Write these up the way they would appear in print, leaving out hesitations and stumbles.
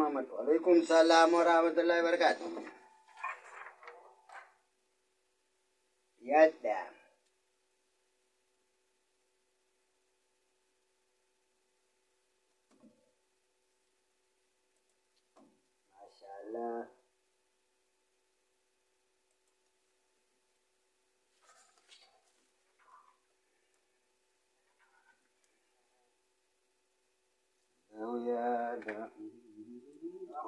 Muhammad. Waalaikum salam warahmatullahi wabarakatuh. Yadda. Mashallah.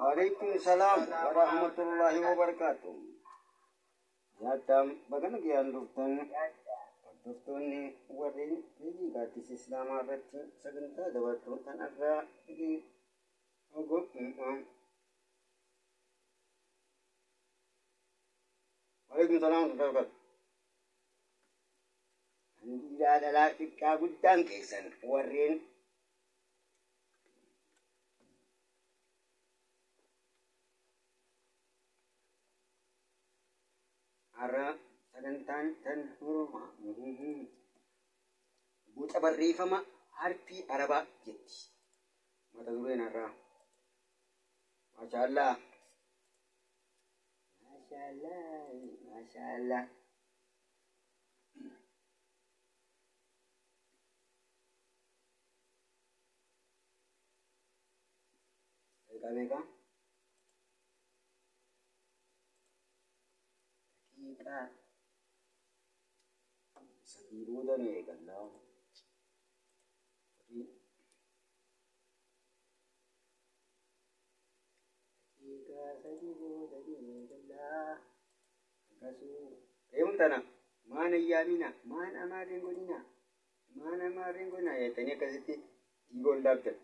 Waalaikum salam warahmatullahi wabarakatuh. Yaaddam bagana giyaan dhuftan hordoftoonni warreen peejii gaaddisa Islaamaa irratti sagantaa dabartuu kanarraa Waalaikum salam warahmatullahi wabarakatuh. Dhiiraa dhalaa xiqqaa guddaan keessan warreen har'a sagantaan tan Oromaa boca barreeffama harfii Arabaa jetti. Mata dureen har'aa. Maashaallah. Maashaallah. Maashaallah. Meeqa meeqa? Daqiiqaa 3 booda ni eegalla. Daqiiqaa 3 booda ni eegalla. Akkasuma eeguun tana maan ayyaamina maan amaarreen godhina maan amaarreen godhina jettanii akkasitti dhiigoon dhaabdan.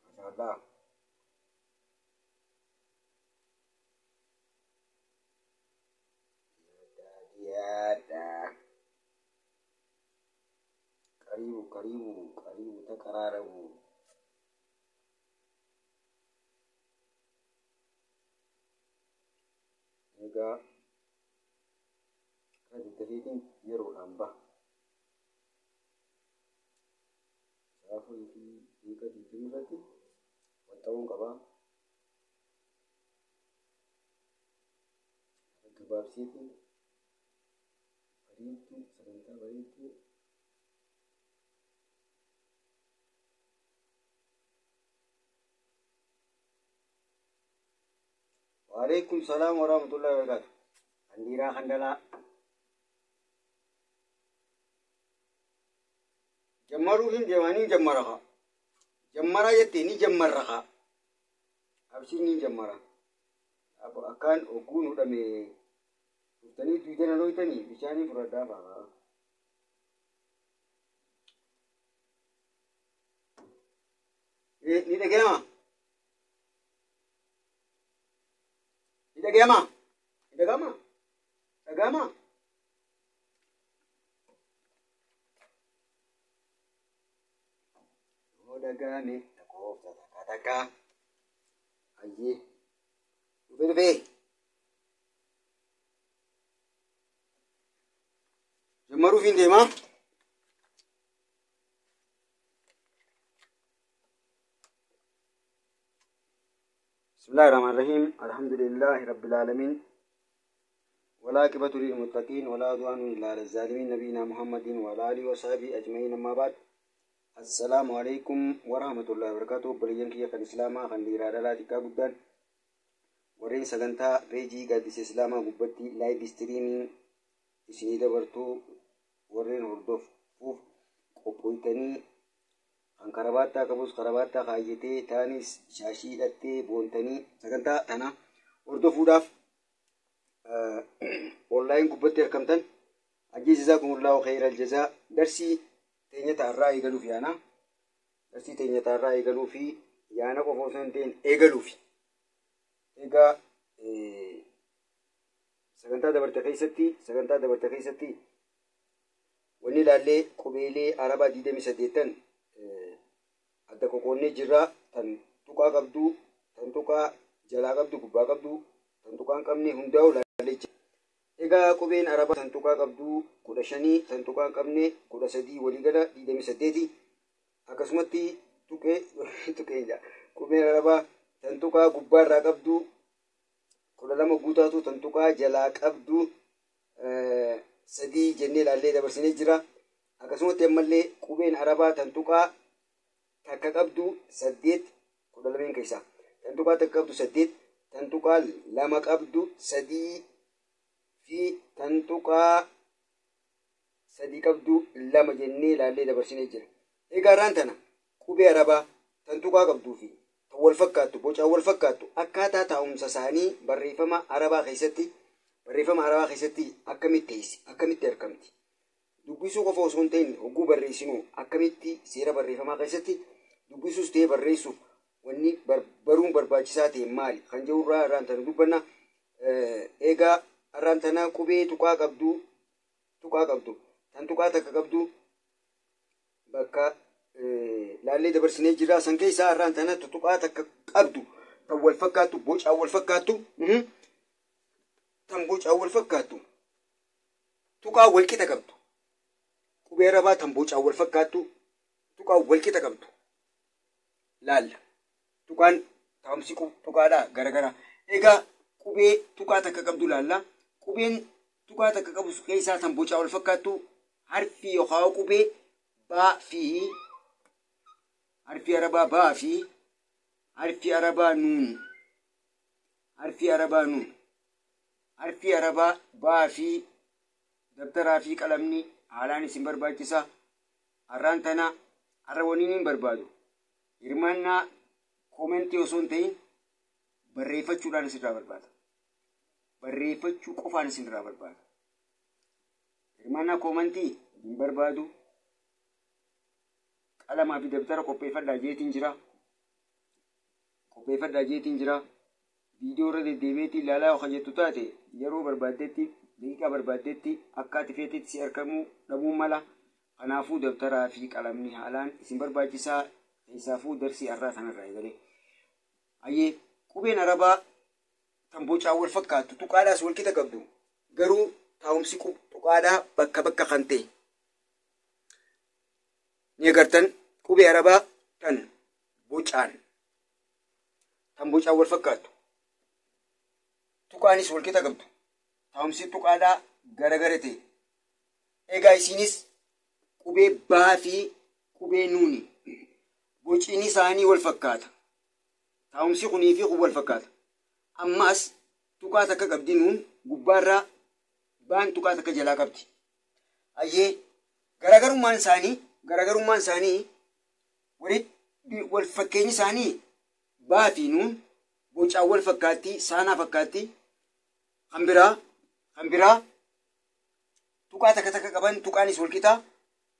Maashaallah. Yada. Karibu, karibu, karibu ተቀራረቡ። Egaa kana dafeetiin yeroodhaan baha. Sa'a 4:20 irratti waxxa'uun qabaa. Gabaabseetiin bareedduu sagantaa bareedduu Waalaikum salam warahmatullahi wabarakatuh. Kan dhiiraa kan dhalaa. Jammaruu hin deemanii jammara kaa. Jammaraa jettee ni jammarra kaa. Abshiin ni jammara. Akkaan ogguun hudhame dhuftanii duudana looytanii bishaanii fudhadhaa fa'aa. Ni dhaga'ama? Ni dhaga'ama? Ni dhaga'ama? Dhaga'ama? Yoo dhaga'ame lakkoofsa takka takka. Ayyee. Dhufee dhufee. Jammaruuf hin deemaa. بسم الله الرحمن الرحيم. الحمد لله رب العالمين والعاقبة للمتقين ولا عدوان إلا على الظالمين نبينا محمد وعلى آله وصحبه أجمعين أما بعد. السلام عليكم ورحمة الله وبركاته. بليان كي خان إسلاما خان ليرا دالا تكا قدان ورين سغنتا بيجي قادس إسلاما قبتي لايف ستريمين إسني دبرتو ورين هردوف فوف قبويتني kan karabaattaa qabus karabaattaa kaayyatee taanis shaashii hidhattee boontanii sagantaa tana hordofuudhaaf onlaayin gubbatti argamtan ajjeesisaa khayral jazaa. Darsii teenya taarraa eegaluuf yaana. Darsii teenya taarraa eegaluu fi yaana qofa osoo hin ta'in eegaluufi. Egaa sagantaa dabarte keessatti wanni ilaallee qubeelee Arabaa 28 adda qoqqoonnee jirra. Tan tuqaa qabdu, tan tuqaa jalaa qabdu, gubbaa qabdu, tan tuqaa hin qabne hundaa'u ilaallee jira. Egaa qubeen Arabaa tan tuqaa qabdu 15, tan tuqaa hin qabne 13, waliigala 28. Akkasumatti tuqee tuqee qubeen arabaa tan tuqaa gubbaarraa qabdu 12 guutaatu tan tuqaa jalaa qabdu 3 jennee ilaallee dabarsinee jira. Akkasumatti ammallee qubeen arabaa tan tuqaa takka qabdu 8 12 keessaa tan tuqaa takka qabdu 8 tan tuqaa 2 qabdu 3 fi tan tuqaa 3 qabdu 2 jennee ilaallee dabarsinee jira. Egaa irraan tana qubee arabaa tan tuqaa qabduu fi tan wal fakkaattu bocaan wal fakkaattu akkaataa taa'umsa isaanii barreeffama arabaa keessatti akkamitti teessi, akkamitti argamti. Dubbisuu qofa osoo hin ta'in hogguu barreessinu akkamitti seera barreeffamaa keessatti dubbisuus ta'ee barreessuuf wanni baruun barbaachisaa ta'e maali kan jedhurraa irraan tana dubbanna. Egaa irraan tana qubee tuqaa qabdu tan tuqaa takka qabdu bakka laallee dabarsinee jira. San keessaa irraan tana tuqaa takka qabdu tan wal fakkaattu bocaan wal fakkaattu tan bocaan wal fakkaattu tuqaa wal qixa qabdu qubee arabaa tan bocaan wal fakkaattu tuqaa wal qixa qabdu laalla. Tuqaan taa'umsi tuqaadhaa garagara. Egaa qubee tuqaa takka qabdu laalla. Qubeen tuqaa takka qabu keessaa tan bocaa wal fakkaattu harfi yookaan qubee baa fi harfi arabaa baa fi harfi arabaa nuun harfi arabaa nuun harfi arabaa baa fi dabtaraa fi qalamni haalaan isin barbaachisa. Har'aan tana har'a waniin hin barbaadu. Hirmaannaa koomentii osoo hin ta'in barreeffachuudhaan isinirraa barbaada. Barreeffachuu qofaan isinirraa barbaada. Hirmaannaa koomentii hin barbaadu. Qalamaa fi dabtara qopheeffadhaa jeetiin jira. Qopheeffadhaa jeetiin jira. Viidiyoo irra deddeebiitii ilaalaa yoo jettu taate yeroo barbaaddetti daqiiqaa barbaaddetti akka ati feetetti si argamuu dhabuu mala. Kanaafuu dabtaraa fi qalamni haalaan isin barbaachisaa. Keessaafuu darsii har'aa kanarraa eegalee. Ayyee qubeen arabaa tan bocaan wal fakkaattu tuqaadhaas wal qixa qabdu garuu taa'umsi tuqaadhaa bakka bakka kan ta'e. Ni agartan qubee arabaa tan bocaan wal fakkaattu tuqaanis wal qixa qabdu taa'umsi tuqaadhaa garagara ta'e. Egaa isinis qubee baa fi qubee nuuni bocni isaanii wal fakkaata. Taa'umsi kunii fi kun wal fakkaata. Ammas tuqaa takka qabdi nuun gubbaarraa baan tuqaa takka jalaa qabdi. Ayyee garaagarummaan isaanii wal fakkeenyi isaanii baa fi nuun bocaan wal fakkaatti saanaa fakkaatti. Kan biraa tuqaa takka takka qaban tuqaanis wal qixa.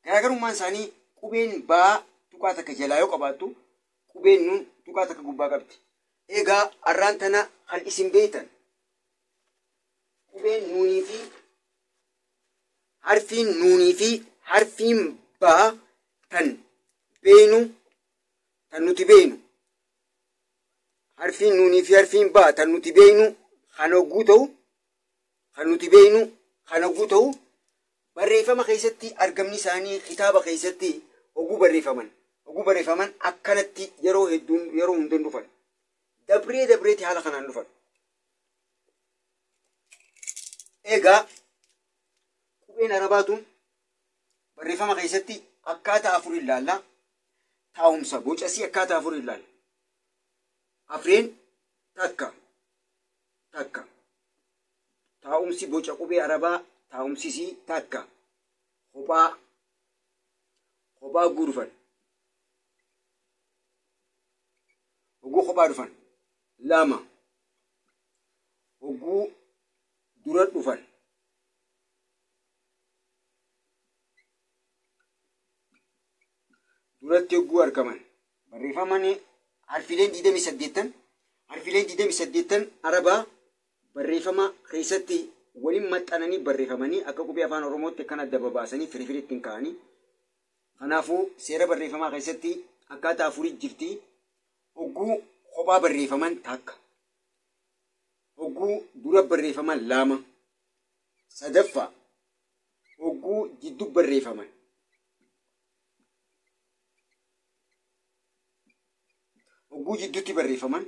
Garaagarummaan isaanii qubeen baa tuqaa takka jalaa yoo qabaattu qubeen nuun tuqaa takka gubbaa qabdi. Egaa har'aan tana kan isin beektan qubeen nuunii fi harfiin nuunii fi harfiin baa tan beenu tan nuti beenu harfiin nuunii fi harfiin baa tan nuti beenu kan hogguu ta'u kan nuti beenu kan hogguu ta'u barreeffama keessatti argamni isaanii kitaaba keessatti hogguu barreeffaman akkanatti yeroo hedduun yeroo hundeen dhufan dabree dabreetti haala kanaan dhufan. Egaa qubeen arabaa tun barreeffama keessatti akkaataa afur ilaalla. Taa'umsa bocasii akkaataa afur ilaalla. Afreen takka takka taa'umsi boca qubee arabaa taa'umsisii takka kophaa hogguu dhufan hogguu kophaa dhufan lama hogguu dura dhufan duratti hogguu argaman barreeffaman harfileen 28 harfileen 28 arabaa barreeffama keessatti waliin maxxananii barreeffamanii akka qubee afaan Oromootti kan adda babaasanii firii ittiin kaa'anii. Kanaafuu seera barreeffamaa keessatti akkaataa afurii jirti. Hogguu kophaa barreeffaman takka, hogguu dura barreeffaman lama, sadaffaa hogguu jidduu barreeffaman. hogguu jidduutti barreeffaman,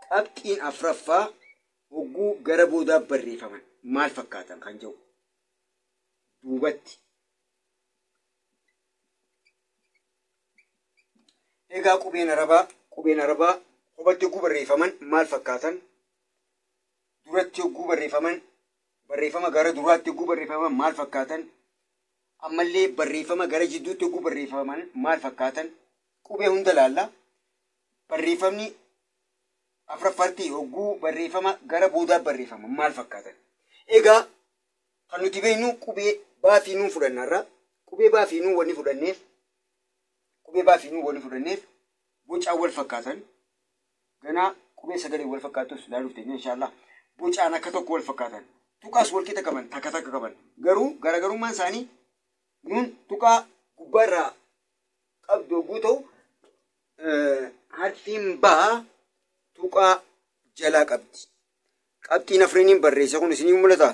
qabxiin afuraffaa hogguu gara boodaa barreeffaman maal fakkaatan kan jedhu duubatti. Egaa qubeen arabaa kophatti hogguu barreeffaman maal fakkaatan, duratti hogguu barreeffaman, barreeffama gara duraatti hogguu barreeffaman maal fakkaatan, ammallee barreeffama gara jidduutti hogguu barreeffaman maal fakkaatan, qubee hunda laalla. Barreeffamni afuraffaatti hogguu barreeffama gara boodaa barreeffaman maal fakkaatan. Egaa kan nuti beeknu qubee baa fi nuun fudhannarra. Qubee baa fi nuun wanni fudhanneef bocaan wal fakkaatan. Ganaa qubee sagalee wal fakkaatus ilaaluuf teenya inshaallah. Bocaan akka tokko wal fakkaatan. Tuqaas wal qixa qaban, takka takka qaban. Garuu garaagarummaan isaanii nuun tuqaa gubbaarraa qabdu hogguu ta'u, harfiin baa tuqaa jalaa qabdi. Qabxiin afreeniin barreessa kun isinii mul'ata.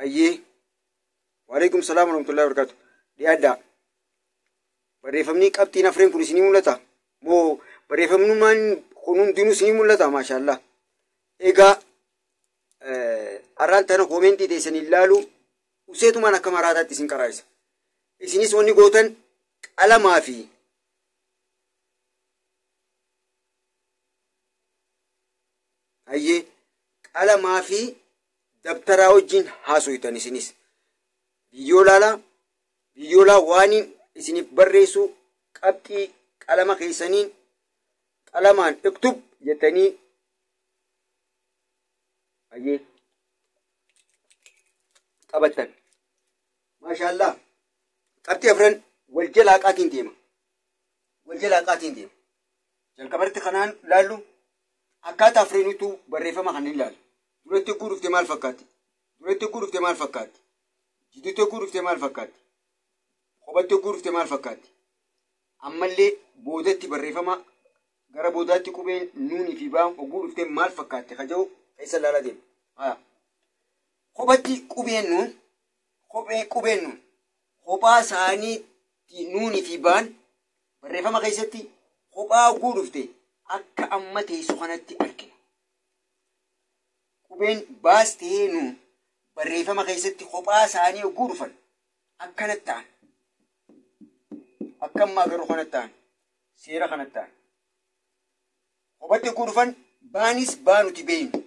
Ayyee. Waalaikum salaam warahmatullahi wabarakatuh. Dhiyaadhaa. Barreeffamni qabxiin afreen kun isinii mul'ata? Moo barreeffamnummaan kun hundinuu isinii mul'ata? Maashaallah. Egaa arraan tana koomentii teessan ilaalu useetumaan akka maraataatti isin qaraayisa. Isinis wanni gootan qalamaa fi ayyee qalamaa fi dabtaraa wajjin haasoytan isinis. Viidiyoolaa waan isiniif barreessu qabxii qalama keessaniin qalamaan iktub jettanii ayyee qabattan. Maashaallah. Qabxii afran wal jalaa qaatiin deema. Jalqabarratti kanaan laallu akkaataa afreenitu barreeffama kan hin laalu. Duratti hogguu dhufte maal fakkaatti? Jidduutti hogguu dhufte maal fakkaatti? Kophatti hogguu dhufte maal fakkaatti? Ammallee boodatti barreeffama gara boodaatti qubeen nuunii fi baan hogguu dhufte maal fakkaatti? Kan jedhu keessa ilaalaa deema. Kophatti qubeen nuun kophaa isaaniitti nuunii fi baan barreeffama keessatti kophaa hogguu dhufte akka amma teessu kanatti argina. Qubeen baas ta'ee nuun barreeffama keessatti kophaa isaanii hogguu dhufan akkanatti ta'an. Akka ammaa garuu kanatti ta'an. Seera kanatti ta'an. Kophatti hogguu dhufan baanis baa nuti beeynu.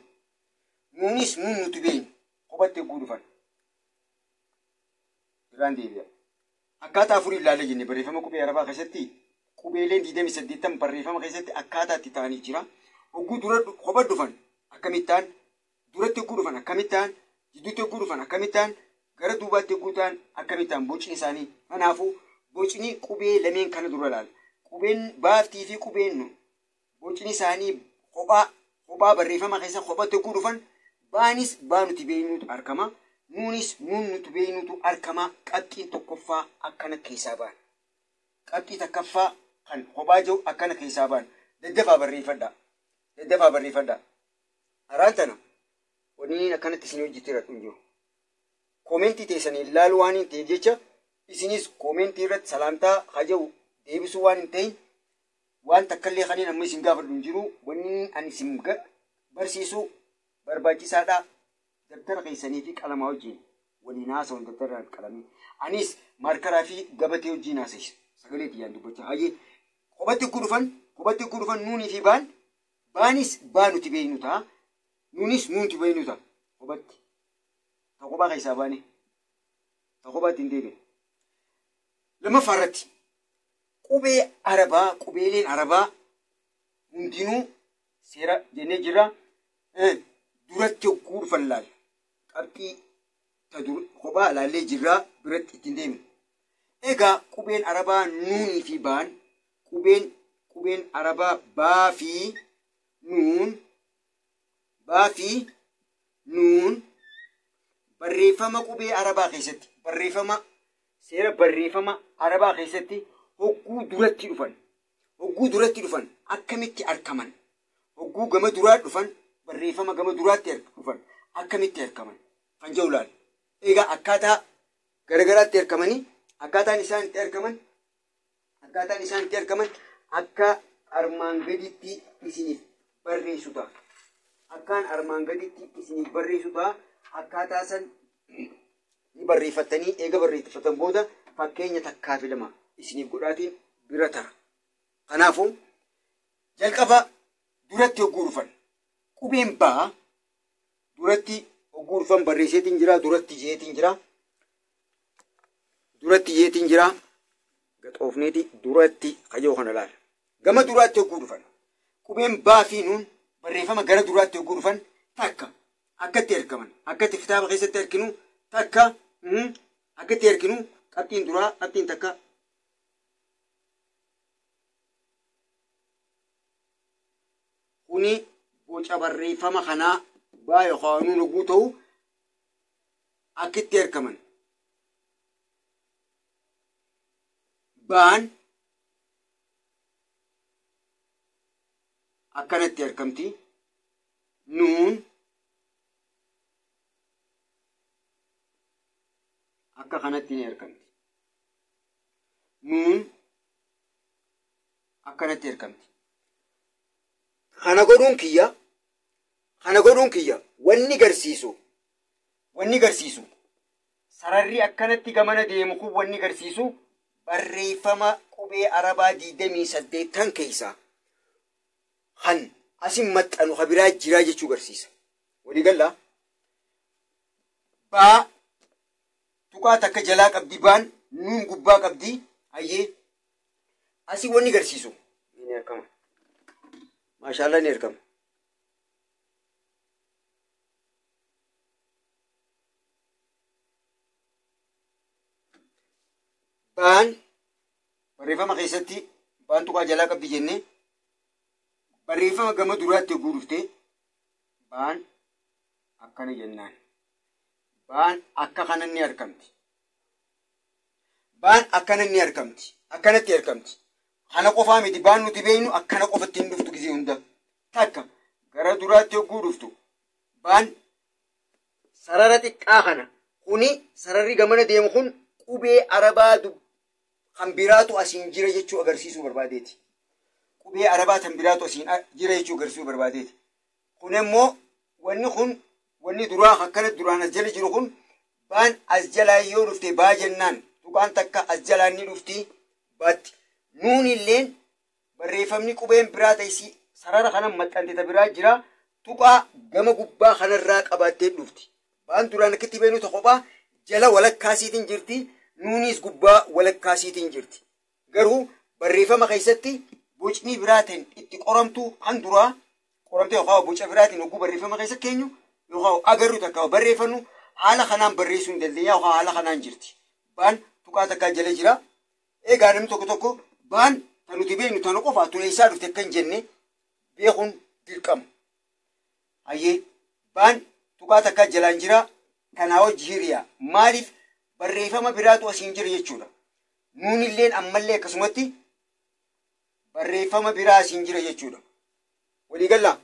Nuunis nuun nuti beeynu. Kophatti hogguu dhufan. Irraan deebi'a. Akkaataa afurii ilaalee jenne barreeffama qubee arabaa keessatti qubeeleen 28 barreeffama keessatti akkaataa itti ta'anii jira. Hogguu dura kopha dhufan akkamitti ta'an, duratti hogguu dhufan akkamitti ta'an, jidduutti hogguu dhufan akkamitti ta'an, gara duubaatti hogguu ta'an akkamitti ta'an bocni isaanii. Kanaafuu bocni qubee lameen kana dura ilaala. Qubeen baaftii fi qubeen nuun bocni isaanii kophaa barreeffama keessa kophatti hogguu dhufan baanis baa nuti beeynutu argama. Nuunis nuun nuti beeynutu argama. Qabxiin tokkoffaa akkana keessaa ba'an. Qabxii takkaffaa kan kophaa jiru akkana keessaa ba'an. Daddafaa barreeffadhaa. Araan tana wanni akkanatti isin hojjettee hin jiru. Koomentii teessanii ilaaluu waan hin ta'eef jecha isinis koomentii irratti salaamtaa haja'u deebisuu waan hin ta'in waan takkallee kanneen amma isin gaafadhu hin jiru. Wanni ani isin barsiisu barbaachisaadha. Dabtara keessanii fi qalamaa wajjin waliin haasa'uun dabtaraan qalamee. Anis maarkaraa fi gabatee wajjin haasa'isa. Sagalee tiyyaan dubbachaa. Hayyee kophatti hogguu dhufan nuunii fi baan baanis baa nuti beeynu ta'a. Nuunis nuunti beeynu ta'a. Kophatti. Ta kophaa keessaa baane. Ta kophaatti hin deebine. Lammaffaa irratti qubee arabaa qubeeleen arabaa hundinuu seera jennee jirra. Duratti hogguu dhufan laalla. Qabxii kophaa ilaallee jirraa biratti ittiin deemne. Egaa qubeen arabaa nuunii fi baan qubeen arabaa baa fi nuun barreeffama qubee arabaa keessatti barreeffama seera barreeffama arabaa keessatti hogguu duratti dhufan akkamitti argaman Hogguu gama duraa dhufan, barreeffama gama duraatti dhufan akkamitti argaman kan jedhu ilaalla. Egaa akkaataa garagaraatti argamanii, akkaataan isaan itti argaman, akkaataan isaan itti argaman akka armaan gaditti isiniif barreessu ta'a. Akkaan armaan gaditti isiniif barreessu ta'a. Akkaataa san ni barreeffattanii, eega barreeffatan booda fakkeenya takkaa fi lama isiniif godhaatiin bira tara. Kanaafuu jalqaba duratti hogguu dhufan qubeen baa duratti hogguu dhufan barreesseetiin jira, duratti jeetiin jira, duratti jeetiin jira, gaxoofneeti duratti kayyoo kana laala. Gama duraatti hogguu dhufan qubeen baa fi nuun barreeffama gara duraatti hogguu dhufan takka akkatti argaman, akkatti kitaaba keessatti arginu, takka akkatti arginu, qabxiin duraa qabxiin takka kuni boca barreeffama kanaa baa yookaan nuun hogguu ta'u akkitti argaman. Baan akkanatti argamti. Nuun akka kanatti ni argamti. Nuun akkanatti argamti. Kana godhuun kiyya, kana godhuun kiyya wanni garsiisu sararri akkanatti gamana deemu kun wanni garsiisu barreeffama qubee arabaa 28 keessaa kan asin maxxanu ka biraa jiraa jechuu garsiisa. Walii gallaa, baa tuqaa takka jalaa qabdi baan, nuun gubbaa qabdi. Hayyee, asii wanni garsiisu ni argama. Maashaallah, ni argama. Baan barreeffama keessatti baan tuqaa jalaa qabdi jennee, barreeffama gama duraatti yogguu dhufte baan akkana jennaan. Baan akka kana ni argamti. Baan akkana ni argamti. Akkanatti argamti. Kana qofaa miti, baan nuti beeknu akkana qofatti hin dhuftu gisee hunda. Takka gara duraatti yogguu dhuftu baan sarara xiqqaa kana, kuni sararri gamana deemu kun qubee arabaa kan biraatu asiin jira jechuu agarsiisuu barbaadeeti. Qubee arabaa kan biraatu asiin jira jechuu agarsiisuu barbaadeeti. Kun immoo wanni kun, wanni duraa akkana duraan as jala jiru kun, baan as jalaa yoo dhufte baa jennaan, tuqaan takka as jalaan ni dhufti baatti. Nuun illeen barreeffamni qubeen biraa ta'isi sarara kana maxxante ta biraa jira, tuqaa gama gubbaa kanarraa qabaattee dhufti. Baan duraan akkitti beeknu tokko kophaa jala walakkaasiitiin jirti. Nuunis gubbaa walakkaasiitiin jirti. Garuu barreeffama keessatti bocni biraatiin itti qoramtu kan duraa qoramte yookaan boca biraatiin hogguu barreeffama keessa keenyu yookaan agarru takka barreeffannu haala kanaan barreessuu hin dandeenya yookaan haala kanaan jirti. Baan tuqaa takkaa jala jira. Egaa namni tokko tokko baan kan nuti beeknu tana qofa tun eessaa dhufte akka hin jenne beekuun dirqama. Hayyee, baan tuqaa takkaa jalaan jira, kanaa hojii hiriyaa maaliif barreeffama biraatu asiin jira jechuudha. Nuun illeen ammallee akkasumatti barreeffama biraa asiin jira jechuudha. Waliigallaa?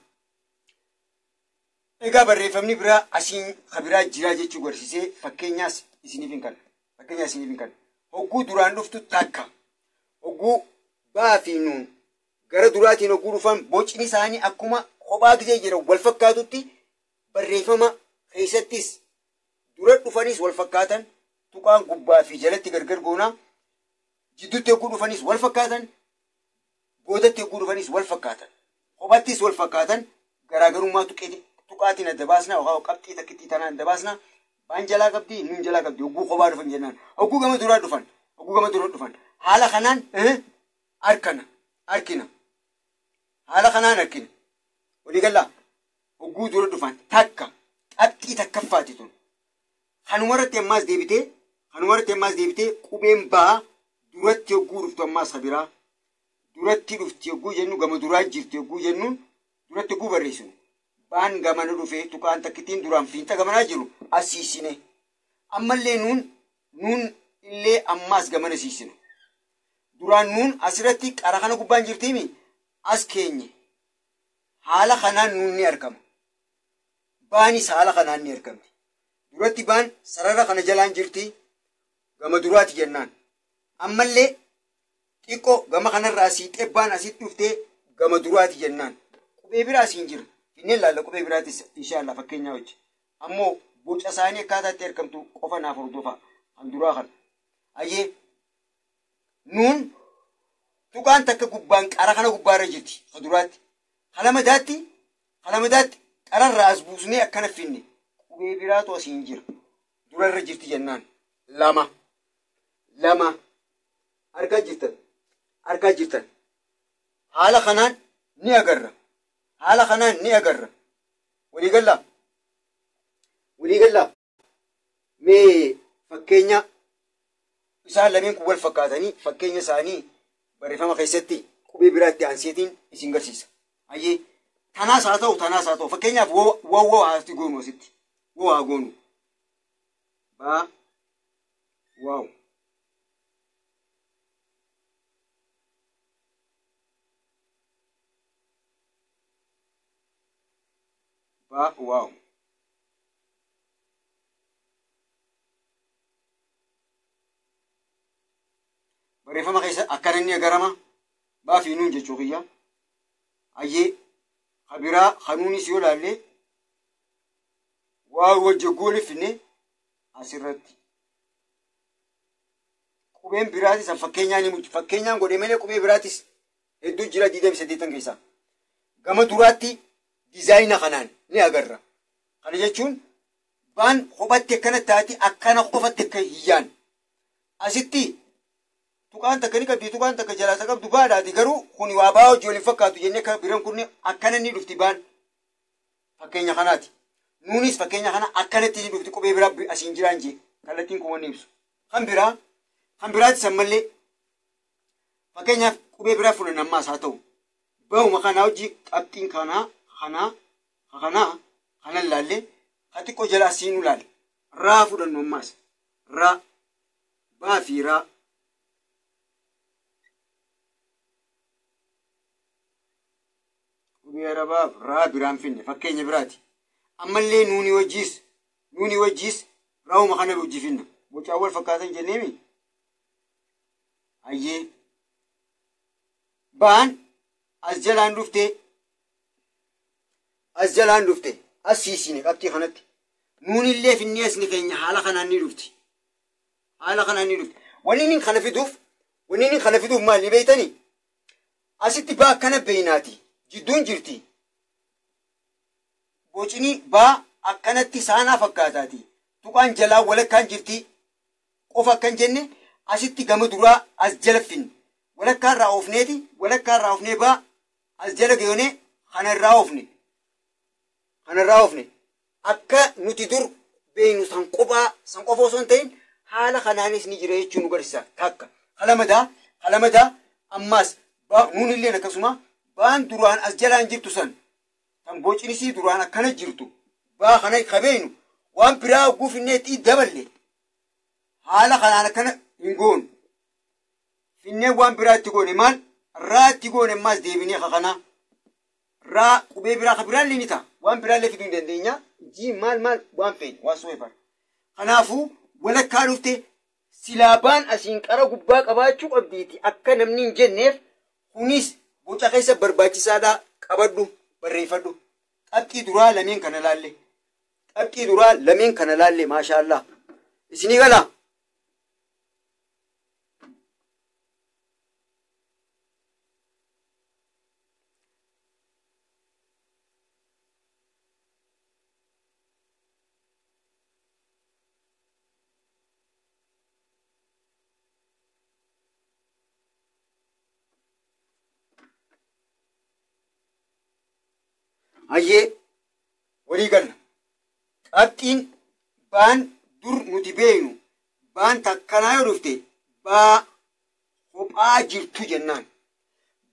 Egaa barreeffamni biraa asiin ka biraa jira jechuu agarsiisee fakkeenyaas isiniif hin kenna. Fakkeenyaas isiniif hin kenna. Hogguu duraan dhuftu takka. Hogguu baa fi nuun gara duraatiin hogguu dhufan bocni isaanii akkuma kophaa gisee jira wal fakkaatutti, barreeffama keessattis dura dhufanis wal fakkaatan, tuqaan gubbaa fi jalatti gargar goonaa, jidduutti hogguu dhufanis wal fakkaatan, boodatti hogguu dhufanis wal fakkaatan, kophattis wal fakkaatan, garaagarummaa tuqaatiin adda baasna yookaan qabxii takkittii tanaan adda baasna. Baan jalaa qabdii, nuun jalaa qabdi hogguu kophaa dhufan jennaan. Hogguu gama duraa dhufan, hogguu gama dura dhufan haala kanaan arkana arkina, haala kanaan arkina. Waliigallaa? Hogguu dura dhufan takka qabxii takkaffaati tun. Kanumarratti ammaas deebitee, kanumarratti ammaas deebitee qubeen baa duratti hogguu dhuftu ammaas kabiraa duratti dhufti hogguu jennu, gama duraa jirti hogguu jennuun, duratti hogguu barreessinu baan gamana dhufee tuqaan takkittiin duraan fiinxa gamanaa jiru as siisine, ammallee nuun illee ammaas gamana siisine. Duraan nuun asirratti qara kana gubbaan jirtiimi as keenye. Haala kanaan nuun ni argama. Baanis haala kanaan ni argamti. Duratti baan sarara kana jalaan jirti. Gama duraati jennaan. Ammallee xiqqoo gama kanarraa siixee baan asitti dhuftee gama duraati jennaan. Qubee biraa asiin jira. Finneen laalla qubee biraatis inshaallah fakkeenyaa wajji. Ammoo boca isaanii akkaataa itti argamtu qofa naaf hordofaa. Kan duraa kana. Ayyee nuun tuqaan takka gubbaan qara kana gubbaarra jirti. Kan duraatti. Kalamadaatti qararraa as buusnee akkana finne. Qubee biraatu asiin jira. Durarra jirti jennaan. Lama. Lama. Argaa jirtan. Argaa jirtan. Haala kanaan ni agarra. Haala kanaan ni agarra. Waliigallaa. Waliigallaa. Mee fakkeenya isaan lameen kun wal fakkaatanii fakkeenya isaanii barreeffama keessatti qubee biraatti aanseetiin isin garsiisa. Ayyee tanaas haa ta'u tanaas haa ta'u fakkeenyaaf wawwoo haa goonu asitti. Woo haa goonu. Baa waaw. Baa waaw. Barreeffama keessa akkana inni agarama. Baa fi nuun jechuu kiyya. Ayyee kabiraa kanuunis yoo laalle waa wajji goolifne asirratti. Qubeen biraatis fakkeenyaan himu fakkeenyaan godhe malee qubee biraatis hedduu jira 28 keessaa. Gama duraatti diizaayina kanaan ni agarra. Kana jechuun baan kophatti akkana taati akkana qofatti akka hiyyaan. Asitti tuqaan takka ni qabdi tuqaan takka jalaa isa qabdu baadhaati garuu kuni waa baa hojii waliin fakkaatu jennee akka biran kunne akkana ni dhufti baan fakkeenya kanaati. Nuunis fakkeenya kana akkanatti ni dhufti qubee biraa asiin jiraan jee kallattiin kun wanni ibsu. Kan biraatis ammallee fakkeenyaaf qubee biraa fudhanna ammaas haa ta'u. Bauma kanaa hojii qabxiin kanaa kanaa kanaa kanan laallee ka xiqqoo jalaa siinuu laale. Raa fudhannu ammaas. Raa baa fi raa. Qubee arabaaf raa biraan finne fakkeenya biraati. Ammallee nuuni wajjiis raawuma kana hojii finna. Bocaa wal fakkaatan jenneemi. Ayyee baan as jalaan dhuftee as siisine qabxii kanatti. Nuunillee finnee asni keenya haala kanaan ni dhufti. Haala kanaan ni dhufti. Wanni inni kana fiduuf maal ni beektanii? Asitti baa akkana beeynaati. Jidduun jirti. Bocni baa akkanatti saanaa fakkaataati. Tuqaan jalaa walakkaan jirti. Qofa akkan jenne asitti gama duraa as jala finne. Walakkaa irraa oofneeti. Walakkaa irraa oofnee baa as jala geeyonee kana irraa oofne. Kana irraa oofne. Akka nuti dur beeynu san qofa osoo hin ta'in haala kanaanis ni jira jechuun nu garsiisa. Takka. Kalamadaa ammaas nuunilleen akkasuma baan duraan as jalaan jirtu san kan bocinisii duraan akkana jirtu baa kana qabeenu waan biraa guufinnee itti daballe haala kanaan akkana hin goonu. Finnee waan biraa itti goone maal raa itti goone ammaas deebinee kakanaa raa qubee biraa ka biraallee ni ta'a waan biraallee fiduu hin dandeenya jii maal maal waan feene waan soofar. Kanaafuu walakkaa dhufte silaabaan asiin qara gubbaa qabaachuu qabdiiti akka namni hin jenneef kunis boca keessa barbaachisaadhaa qabadhu barreeffadhu. Qabxii duraa lameen kana laalle. Qabxii duraa lameen kana laalle maashaallah. Isinii galaa? Ayyee walii galla. Qabxiin baan dur nuti beeynu baan takkanaa yoo dhufte baa kophaa jirtu jennaan.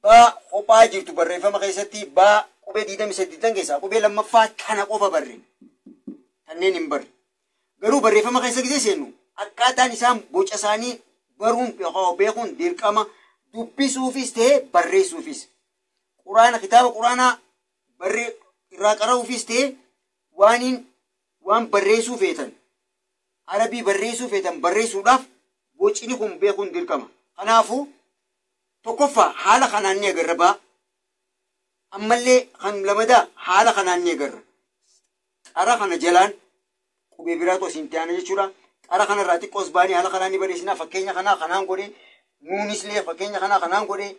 Baa kophaa jirtu barreeffama keessatti baa qubee 28 keessaa qubee lammaffaa kana qofa barre. Kanneen hin barre. Garuu barreeffama keessa gisee seennu akkaataan isaan boca isaanii baruun beekuun dirqama dubbisuufis ta'ee barreessuufis. Quraana kitaaba quraanaa Barree irraa qara'uufis ta'e waaniin waan barreessuu feetan arabii barreessuu feetan barreessuudhaaf bocni kun beekuun dirqama. Kanaafuu tokkoffaa haala kanaan ni agarra baa. Ammallee kan lamadaa haala kanaan ni agarra. Qara kana jalaan qubee biraatu asiin ta'ana jechuudha. Qara kanarraa xiqqoos baanii haala kanaan ni barreessina. Fakkeenya kanaa kanaan godhee nuunis illee fakkeenya kanaa kanaan godhee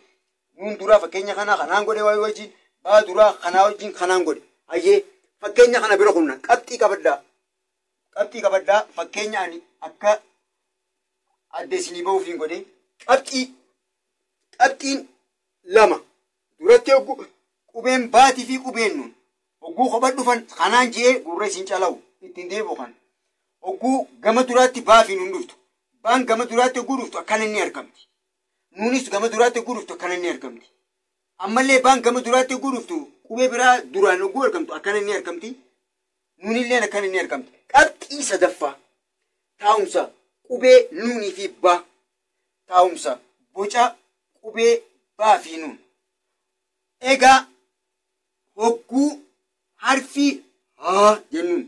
nuun duraa fakkeenya kanaa kanaan godhee waayee wajjin baa duraa kanaa wajjin kanaan godhe. Hayyee fakkeenya kana bira kunna qabxii qabaddaa. Qabxii qabaddaa fakkeenya ani akka adda isinii bahuuf hin godhe. Qabxiin lama duratti hogguu qubeen baatii fi qubeen nuun hogguu kopha dhufan kanaan je'ee gurra isin calawu ittiin deebi'u kan hogguu gama duraatti baa fi nuun dhuftu baan gama duraatti hogguu dhuftu akkana inni argamti nuunis gama duraatti hogguu dhuftu akkana inni argamti ammallee baan gama duraatti hogguu dhuftu qubee biraa duraan hogguu argamtu akkana inni argamti nuunilleen akkana inni argamti. Qabxii sadaffaa taa'umsa qubee nuunii fi baa taa'umsa boca qubee baa fi nuun. Egaa hogguu harfii haa jennuun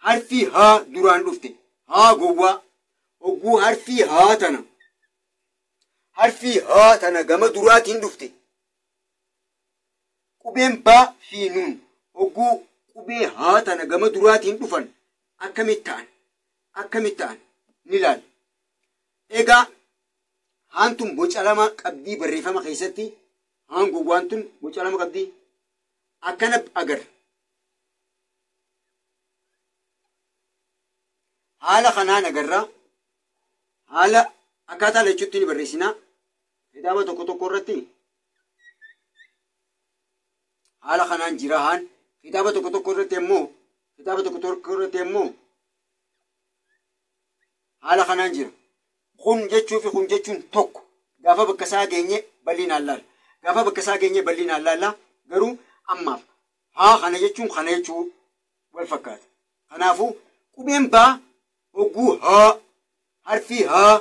harfii haa duraan dhufte haa gowwaa hogguu harfii haa tana gama duraatiin dhufte qubeen baa fi nuun hogguu qubee haa tana gama duraatiin dhufan akkamitti ta'an ni ilaalla. Egaa haan tun boca lama qabdii barreeffama keessatti haan gowwaan tun boca lama qabdii akkana agarra. Haala kanaan agarra. Haala akkaataa lachuutti ni barreessina. Kitaaba tokko tokko irratti haala kanaan jira haan. Kitaaba tokko tokko irratti immoo haala kanaan jira. Kun jechuu fi kun jechuun tokko. Gaafa bakka isaa geenye bal'inaan laalla. Gaafa bakka isaa geenye bal'inaan laalla. Garuu ammaaf haa kana jechuun kana jechuu wal fakkaata. Kanaafuu qubeen baa hogguu haa harfii haa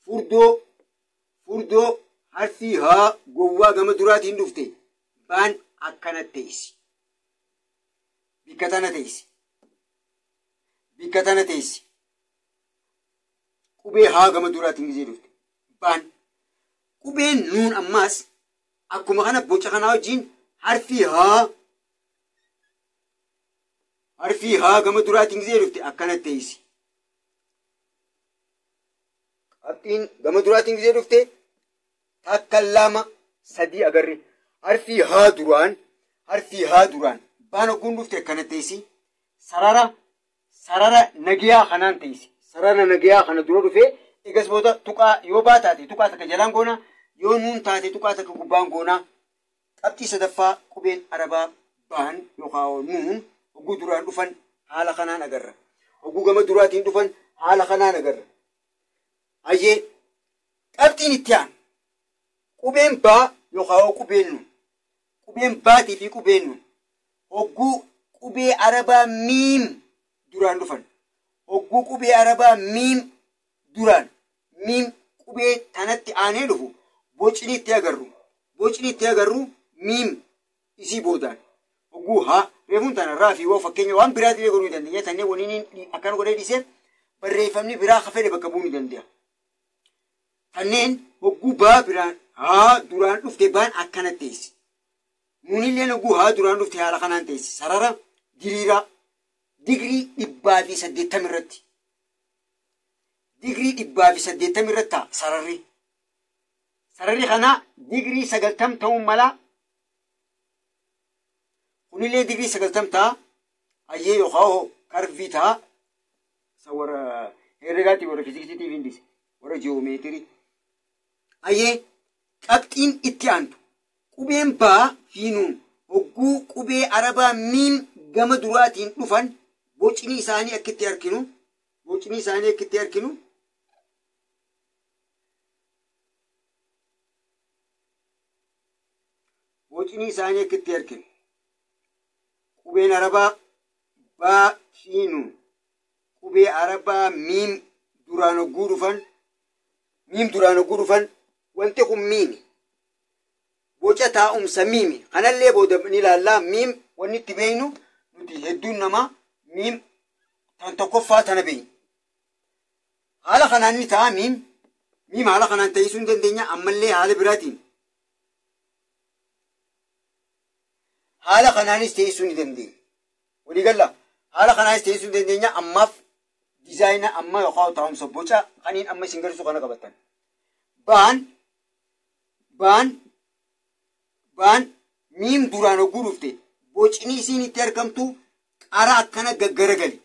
furdoo harfii haa gowwaa gama duraatiin dhufte baan akkana teessi. Bikka tana teessi. Bikka tana teessi. Qubee haa gama duraatiin gisee dhufte baan. Qubeen nuun ammaas akkuma kana boca kanaa wajjin harfii haa gama duraatiin gisee dhufte akkana teessi. Qabxiin gama duraatiin gisee dhufte takka lama sadii agarre. Harfii haa duraan baan hogguun dhufte akkana teessi. Sarara nagiyaa kanaan teessi. Sarara nagiyaa kana dura dhufee egas booda tuqaa yoo baa taate tuqaa takka jalaan goona yoo nuun taate tuqaa takka gubbaan goona. Qabxii sadaffaa qubeen arabaa baan yookaan nuun hogguu duraan dhufan haala kanaan agarra. Hogguu gama duraatiin dhufan haala kanaan agarra. Hayyee qabxiin itti aanu qubeen baa yookaan qubeen nuun qubeen baatii fi qubeen nuun hogguu qubee arabaa miim duraan dhufan hogguu qubee arabaa miim duraan miim qubee tanatti aanee dhufu bocni itti agarru miim isii boodaan hogguu haa reefuun tana raa fi woo fakkeenya waan biraatillee godhuu ni dandeenya tannee waliin akkana godhee dhiisee barreeffamni biraa hafedhe bakka bu'uu ni danda'a. Kanneen hogguu baa biraan haa duraan dhufte baan akkana teessi. Nuunilleen hogguu haa duraan dhufte haala kanaan teessi. Sarara diriiraa digirii 180 irratti. Digirii 180 irratti ta'a sararri. Sararri kanaa digirii 90 ta'uu mala. Kunillee digirii 90 ta'a. Hayyee yookaan karvii ta'a. Isa warra herregaatti warra fiiziksiitiif hin dhiise. Warra ji'oomeetirii. Hayyee qabxiin itti aantu qubeen baa fi nuun hogguu qubee arabaa miim gama duraatiin dhufan bocni isaanii akkitti arginu bocni isaanii akkitti arginu qubeen arabaa baa fi nuun qubee arabaa miim duraan hogguu dhufan wanti kun miimi. Boca taa'umsa miimi. Kanallee booda ni ilaallaa. Miim wanni itti beeknu nuti hedduun namaa miim tan tokkoffaa tana beekna. Haala kanaan ni ta'a miim. Miim haala kanaan ta'isuu hin dandeenya. Ammallee haala biraatiin. Haala kanaanis ta'isuu ni dandeenya. Waliigalla haala kanaanis ta'isuu ni dandeenya. Ammaaf diizaayina amma yookaan taa'umsa boca kaniin amma isin garsiisu kana qabattan. Baan baan baan miim duraan hogguu dhufte bocni isiin itti argamtu qara akkana gaggaragali.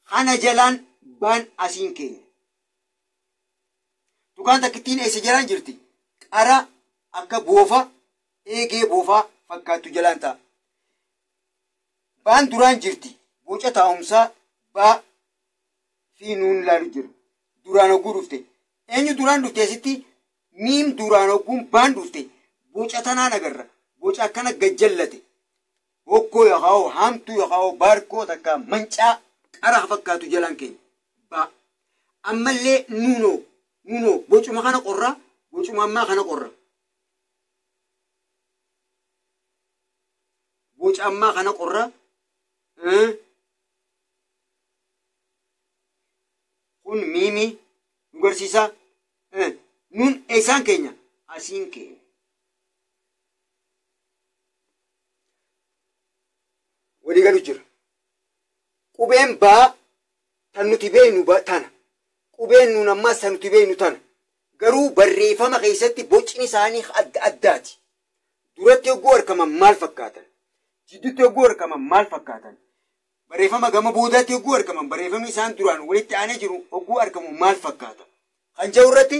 Kana jalaan baan asiin keenya. Tuqaan takkittiin eessa jalaan jirti? Qara akka boofa eegee boofaa fakkaattu jalaan ta'a. Baan duraan jirti. Boca taa'umsaa baa fi nuun ilaalu jiru. Duraan hogguu dhufte. Eenyu duraan dhufte asitti? Miim duraan hogguun baan dhufte. Boca tanaan agarra. Boca akkana gajjallate. Hokkoo yookaan haamtuu yookaan baarkoo takka mancaa qara fakkaatu jalaan keenya. Baa. Ammallee nuunoo nuunoo bocuma kana qorra. Bocuma ammaa kana qorra. Boca ammaa kana qorra. Kun miimii nu garsiisa. Nuun eessaan keenya? Asiin keenya. Walii galu jira. Qubeen baa tan nuti beeknu tana. Qubeen nuun ammaas tan nuti beeknu tana. Garuu barreeffama keessatti bocni isaanii adda addaati. Duratti hogguu argaman maal fakkaatan? Jidduutti hogguu argaman maal fakkaatan? Barreeffama gama boodaatti hogguu argaman barreeffamni isaan duraan walitti aanee jiru hogguu argamu maal fakkaata? Kan jiru irratti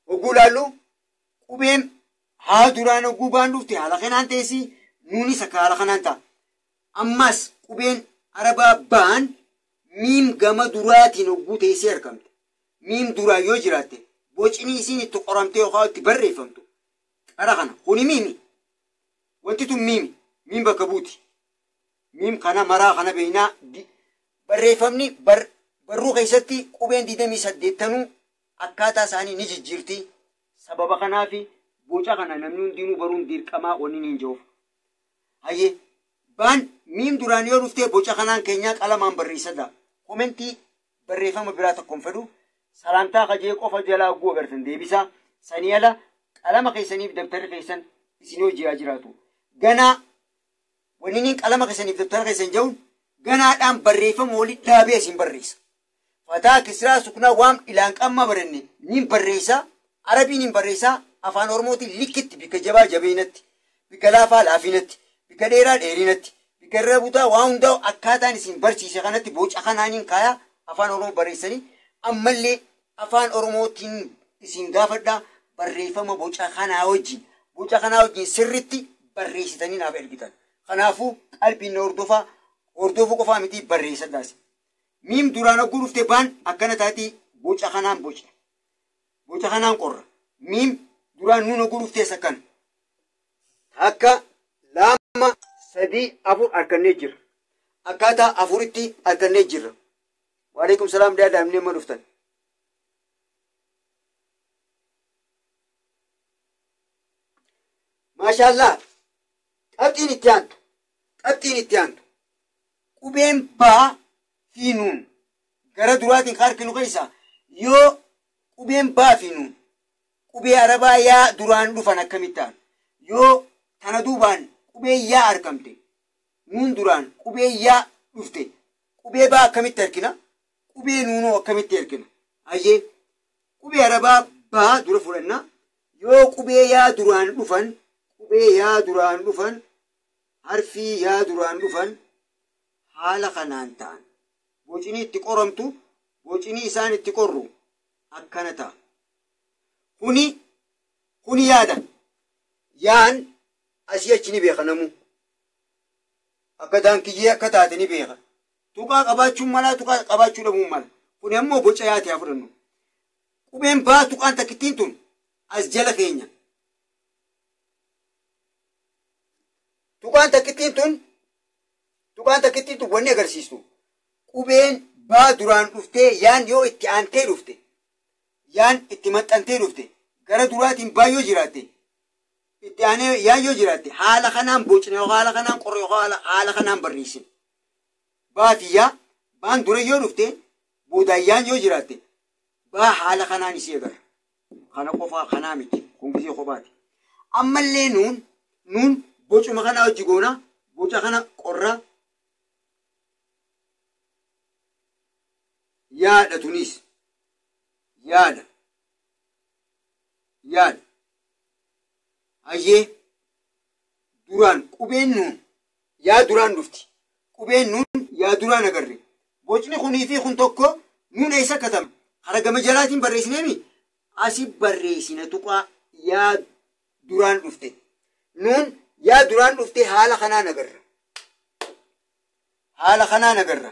hogguu ilaallu qubeen haa duraan hogguu baan dhufte haala kanaan ta'es nuunis akka haala kanaan ta'a. Ammas qubeen arabaa baan miim gama duraatiin hogguu teessee argamte. Miim duraan yoo jiraatte bocni isiin itti qoramtee yookaan itti barreeffamtu qara kana kuni miimi. Wanti tun miimi. Miim bakka buuti. Miim kana maraa kana beeknaa barreeffamni barruu keessatti qubeen 28 akkaataa isaanii ni jijjiirti. Sababa kanaafi boca kana namni hundinuu baruun dirqamaa wanni hin jiruuf. Hayyee baan miim duraan yoo dhuftee boca kanaan keenyaa qalamaan barreessadha. Komentii barreeffama biraa tokkoon fedhu salaamtaa kajee qofa jalaa hogguu agartan deebisaa. Sanii ala qalama keessaniif dabtarri keessan isin hojii jiraatu. Ganaa wanni inni qalama keessaniif dabtara keessan jiruun ganaadhaan barreeffama walitti dhaabee isin barreessa. Fataa kisraa suknaa waan ilaan qamma baranne niin barreessa. Arabiin hin barreessaa. Afaan Oromootiin likkitti bikka jabaa jabeenatti, bikka laafaa laafinatti, bikka dheeraa dheerinatti, bikka irra butaa waan hundaa'u akkaataan isin barsiise kanatti boca kanaaniin kaayaa afaan Oromoo barreessanii ammallee afaan Oromootiin isin gaafadhaa barreeffama boca kanaa wajjin sirritti barreessitanii naaf ergitan. Kanaafuu qalbiin na hordofaa hordofuu qofaa miti barreessadhaas. Miim duraan hogguu dhufte baan akkana taati boca kanaan bocna. Boca kanaan qorra. Miim duraan nuun hogguu dhuftees akkana. Akka 2 3 4 argannee jirra. Akkaataa afuritti argannee jirra. Waalaikum salaam daadaamnee amma dhuftan. Maashaallah qabxiin itti aantu. Qubeen baa fi nuun gara duraatiin harkinu keessa yoo qubeen baa fi nuun qubee arabaa yaa duraan dhufan akkamitti ta'an yoo tana duubaan qubee yaa argamte nuun duraan qubee yaa dhufte qubee baa akkamitti argina qubee nuunoo akkamitti argina? Hayyee qubee arabaa baa dura fudhanna yoo qubee yaa duraan dhufan qubee yaa duraan dhufan harfii yaa duraan dhufan haala kanaan ta'an bocni itti qoramtu bocni isaan itti qorru akkana ta'a. Kuni yaada yaan asii achi ni beeka namu akka daankiyyee akka taate ni beeka. Tuqaa qabaachuun mala tuqaa qabaachuu dhabuun mala. Kuni ammoo boca yaate haa fudhannu. Qubeen baa tuqaan takkittiin tun as jala keenya. Tuqaan takkittiin tun wanni agarsiistu qubeen Baa duraan dhuftee yaan yoo itti aantee dhufte, yaan itti maxxantee dhufte, gara duraatiin baa yoo jiraatte, itti aanee yaan yoo jiraatte, haala kanaan bocne yookaan haala kanaan qorre yookaan haala kanaan barreessine. Baa fi yaa, baan dura yoo dhufte, boodaan yaan yoo jiraatte, baa haala kanaan isii agarra. Kana qofaa kanaa miti. Kun gisee kophaati. Ammallee nuun bocuma kana hojii goona, boca kana qorra yaada tunis yaada yaada. Hayyee duraan qubeen nuun yaa duraan dhufti. Qubeen nuun yaa duraan agarre. Bocni kunii fi kun tokko nuun eessa katama? Hara gama jalaatiin barreessineemi? Asi barreessina tuqaa yaa duraan dhufte. Nuun yaa duraan dhufte haala kanaan agarra. Haala kanaan agarra.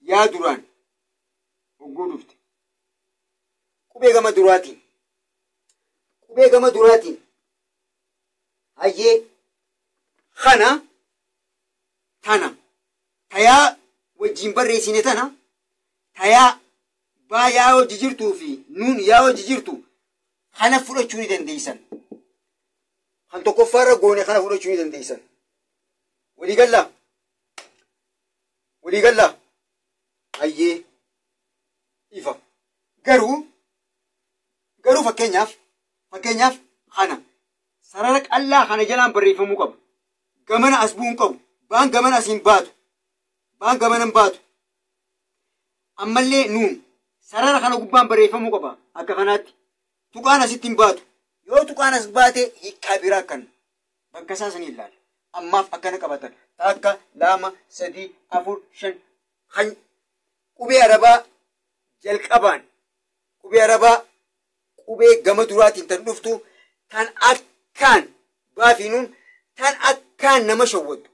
Yaa duraan hogguu dhufte. Qubee gama duraatiin. Qubee gama duraatiin. Hayyee kana tana tayaa wajjin barreessine tana tayaa baa yaa hojii jirtuu fi nuun yaa hojii jirtu kana fudhachuu ni dandeessan. Kan tokkoffaarra goone kana fudhachuu ni dandeessan. Waliigallaa? Waliigallaa? Hayyee ifa. Garuu fakkeenyaaf kana sarara qallaa kana jalaan barreeffamuu qabu. Gamana as bu'uun qabu. Baan gamana as hin baatu. Baan gamana hin baatu. Ammallee nuun sarara kana gubbaan barreeffamuu qaba. Akka kanaatti. Tuqaan asitti hin baatu. Yoo tuqaan as baate hiikkaa biraa akkana. Bakka isaa sanii ilaala. Ammaaf akkana qabatan. 1, 2, 3, 4, 5. Kan qubee arabaa jalqabaan qubee arabaa qubee gama duraatiin tan dhuftu tan akkaan baafinuun tan akkaan nama shawwattu.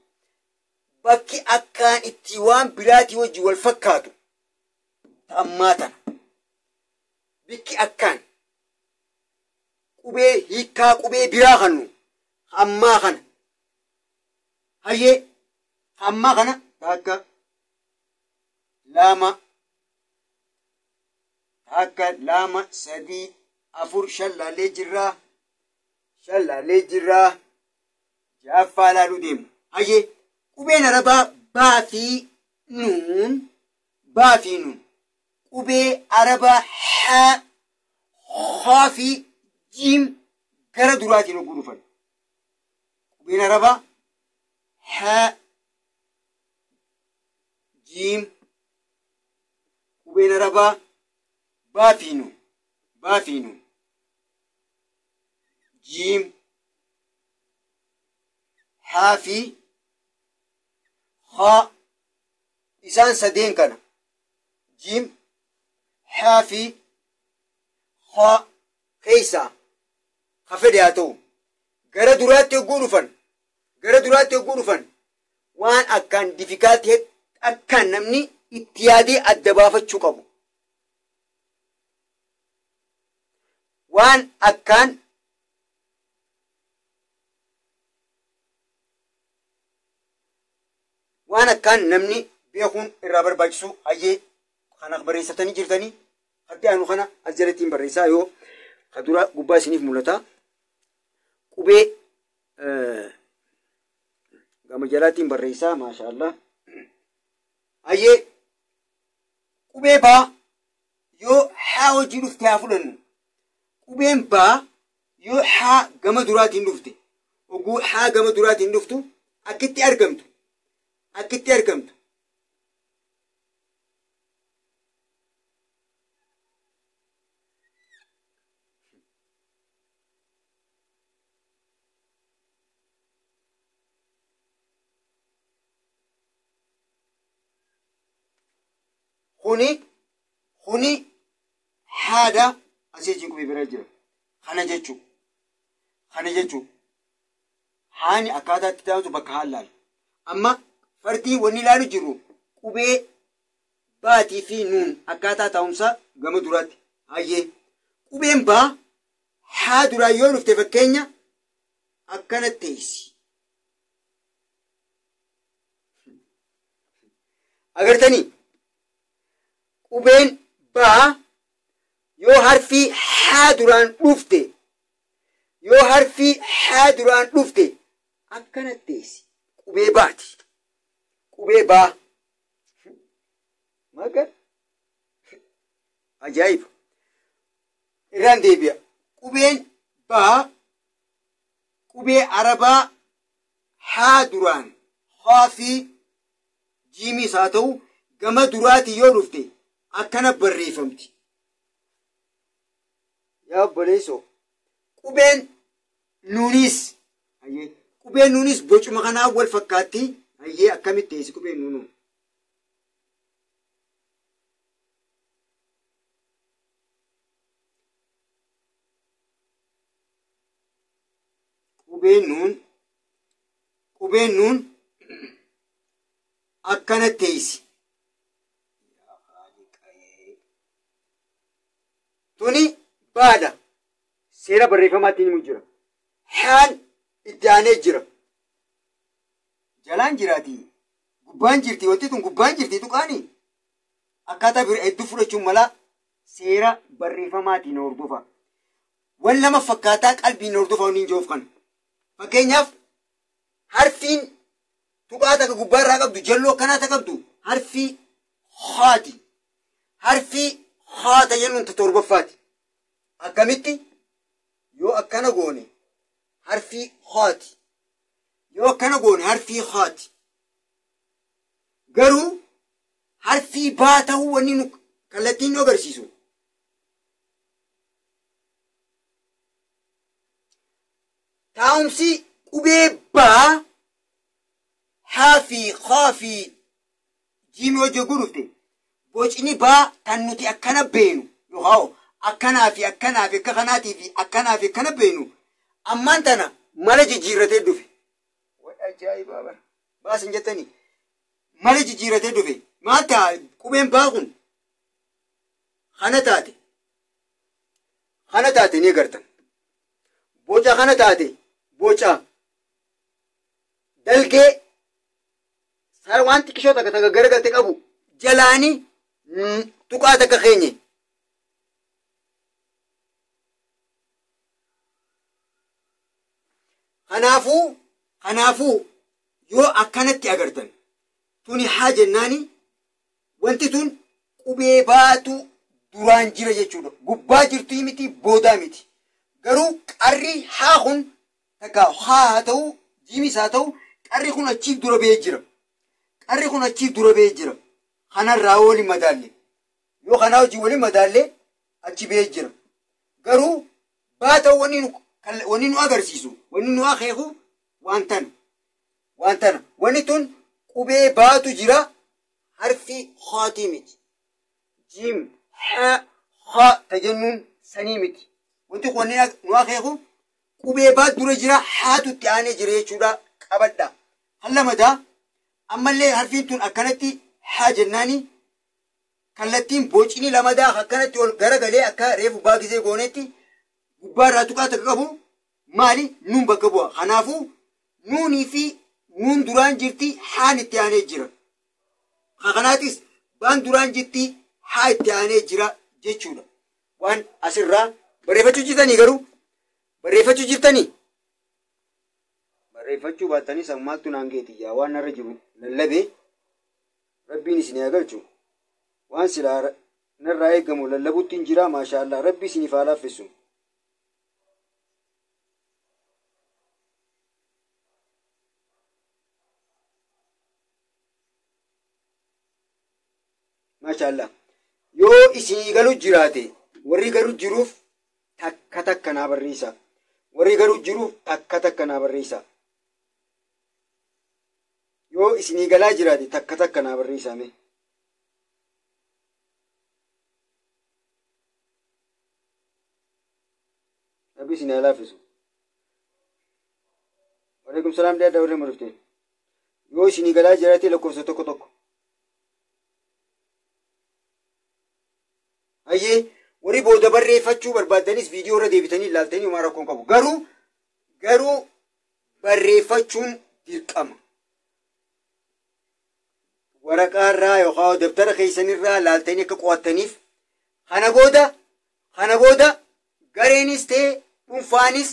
Bakki akkaan itti waan biraatii wajji wal fakkaatu ammaa tana. Bikki akkaan qubee hiikkaa qubee biraa kannu ammaa kana. Hayyee ammaa kana 1, 2, 1, 2, 3, 4, 5 laallee jirraa. 5 laallee jirraa. 6ffaa laaluu deemu. Hayyee qubeen arabaa baa fi nuun baa fi nuun qubee arabaa haa haa fi jiim gara duraatiin hogguu dhufan. Qubeen arabaa haa jiim qubeen arabaa baa fi nuun baa fi nuun jiim haa fi haa isaan sadeen kana jiim haa fi haa keessaa ka fedhe haa ta'u gara duraatti hogguu dhufan waan akkaan difikaaltii akkaan namni itti yaadee adda baafachuu qabu. Waan akkaan namni beekuun irraa barbaachisu hayyee kana barreessatanii jirtanii hatti aanu kana as jalatti barreessaa yoo ka dura gubbaa isiniif mul'ata. Qubee gama jalaatiin barreessaa maashaallah. Hayyee qubee baa yoo haa hojii dhufte haa fudhannu. Qubeen baa yoo haa gama duraatiin dhufte oguu haa gama duraatiin dhuftu akkitti argamtu. Akkitti argamtu. Kuni haadha asii qubee bira jira. Kana jechuu haani akkaataa itti taa'utu bakka haan laala. Amma fardii wanni ilaalu jiru qubee baatii fi nuun akkaataa taa'umsaa gama duraatti. Hayyee qubeen baa haa duraan yoo dhufte fakkeenya akkana teessi. Agartanii Qubeen baa yoo harfii haa duraan dhufte, yoo harfii haa duraan dhufte akkana teessi. Qubee baati. Qubee baa. Maga ajaa'iba. Irraan deebi'a. Qubeen baa qubee arabaa haa duraan haa fi jiimiis haa ta'u gama duraati yoo dhufte akkana barreeffamti. Yaa obboleessoo, qubeen nuunis, qubeen nuunis bocuma kanaa wal fakkaatti. Hayyee, akkamitti teessi qubeen nuunuu? Qubeen nuun, qubeen nuun akkana teessi. Tuni baadha. Seera barreeffamaatti himu jira. Haan itti aanee jira. Jalaan jiraati. Gubbaan jirti. Wanti tun gubbaan jirti tuqaani. Akkaataa bira hedduu fudhachuun mala seera barreeffamaatiin hordofa. Wan lama fakkaataa qalbiin hordofa wanni hin joof kana. Fakkeenyaaf, harfiin tuqaa takka gubbaarraa qabdu, jalloo akkanaa takka qabdu, harfii haati. Harfii haata jennuun torbaffaati. Akkamitti yoo akkana goone harfii haati. Yoo akkana goone harfii haati. Garuu harfii baa ta'uu wanni nu kallattiin nu agarsiisu. Taa'umsi qubee baa haa fi haa fi jiimii hojii dhufte, bocni baa kan nuti akkana beenu yookaan akkanaa fi akkanaa fi akka kanaatii fi akkanaa fi akkana beenu ammaan tana mala jijjiirratee dhufe. Way ajaa'ibaa bara. Baasin jettanii mala jijjiirratee dhufe. Maal ta'a? Qubeen baa kun kana taate, kana taate ni agartan. Boca kana taate, boca dalgee waan xiqqishoo takka takka garagalte qabu jalaanii tuqaa takka keenye. Kanaafuu yoo akkanatti agartan tuni haa jennaani, wanti tun qubee baatu duraan jira jechuudha. Gubbaa jirtu miti, boodaa miti. Garuu qarri haa kun takka haa ta'u jiimis haa ta'u, qarri kun achiif dura ba'ee jira. Qarri kun achiif dura ba'ee jira. Kanarraa waliin madaalle. Yoo kanaa hojii waliin madaalle achi ba'ee jira. Garuu baa ta'u wanni nu agarsiisu, wanni nu akeeku waan tana. Waan tana. Wanni tun qubee baatu jira, harfi haatii miti. Jiim haa haa ta jennuun sanii miti. Wanti kun wanni nu akeeku qubee baat dura jira, haatu itti aanee jira jechuudha qabadha. Kan lamataa ammallee harfiin tun akkanatti haa jennaani, kallattiin bocni lamadaa akkanatti ol garagalee akka reefu baagisee goonetti gubbaarraa tuqaa takka qabu maali? Nuun bakka bu'a. Kanaafuu nuunii fi nuun duraan jirti, haan itti aanee jira. Kanaatis baan duraan jirti, haa itti aanee jira jechuudha. Waan asirraa barreeffachuu jirtanii, garuu barreeffachuu jirtanii. Barreeffachuu baattanii sammaaltu naan geeti yaa waan narra jiru lallabee rabbiin isin haa galchu. Waan silaa narraa eegamu lallabuutti hin jira, maashaallah, rabbi isiniif haa laaffisu. Maashaallah. Yoo isinii galu jiraate, warri galu jiruuf takka takka naa barreessa. Warri galu jiruuf takka takka naa barreessa. Yoo isinii galaa jiraate takka takka naa barreessaa mee. Rabbi isin haa laaffisu. Waalaikum salaam dhiyaadha warri murte. Yoo isinii galaa jiraate lakkoofsa tokko tokko. Hayyee, warri booda barreeffachuu barbaadanis viidiyoo irra deebitanii ilaaltanii homaa rakkoon qabu. Garuu barreeffachuun dirqama. Waraqaarraa yookaan dabtara keessanirraa laaltanii akka qo'attaniif kana booda gareenis ta'e dhuunfaanis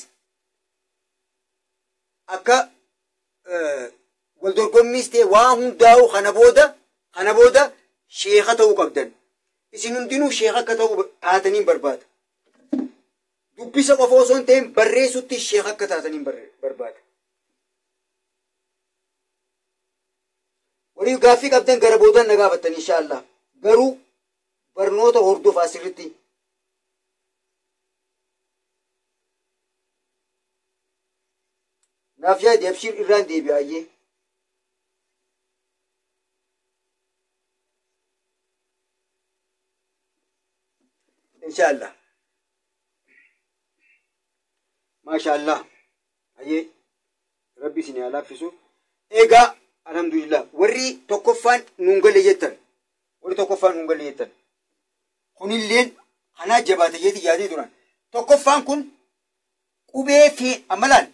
akka wal dorgommiis ta'e waa hundaa'u kana booda sheeka ta'uu qabdan. Isin hundinuu sheeka akka ta'uu taataniin barbaada. Dubbisa qofa osoo hin ta'in barreessutti sheeka akka taataniin barbaada. Warri gaaffii qabdan gara boodaan na gaafattan inshaallah. Garuu barnoota hordofaa sirriitti. Naaf yaadi abshiir irraan deebi'aayyee. Inshaallah. Maashaallah. Ayyee rabbi isin haa laaffisu. Egaa alhamdulillah warri tokkoffaan nuun galle jettan. Warri tokkoffaan nuun galle jettan. Kunilleen kanaa jabaate jeeti yaadee turan. Tokkoffaan kun qubee fi amalaan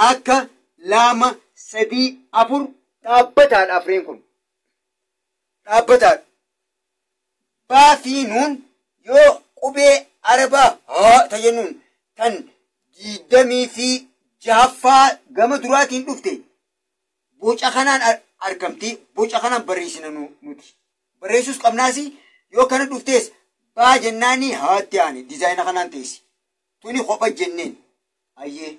akka 2 3 4 dhaabbataadha afreen kun. Dhaabbataadha. Baa fi nuun yoo qubee arabaa haa tajennuun tan 26ffaa gama duraatiin dhufte boca kanaan argamti, boca kanaan barreessina nuti. Barreessuus qabnaas yoo kana dhuftees baa jennaani haatti aane dizaayina kanaan teessi. Tuni kopha jenneen. Ayyee.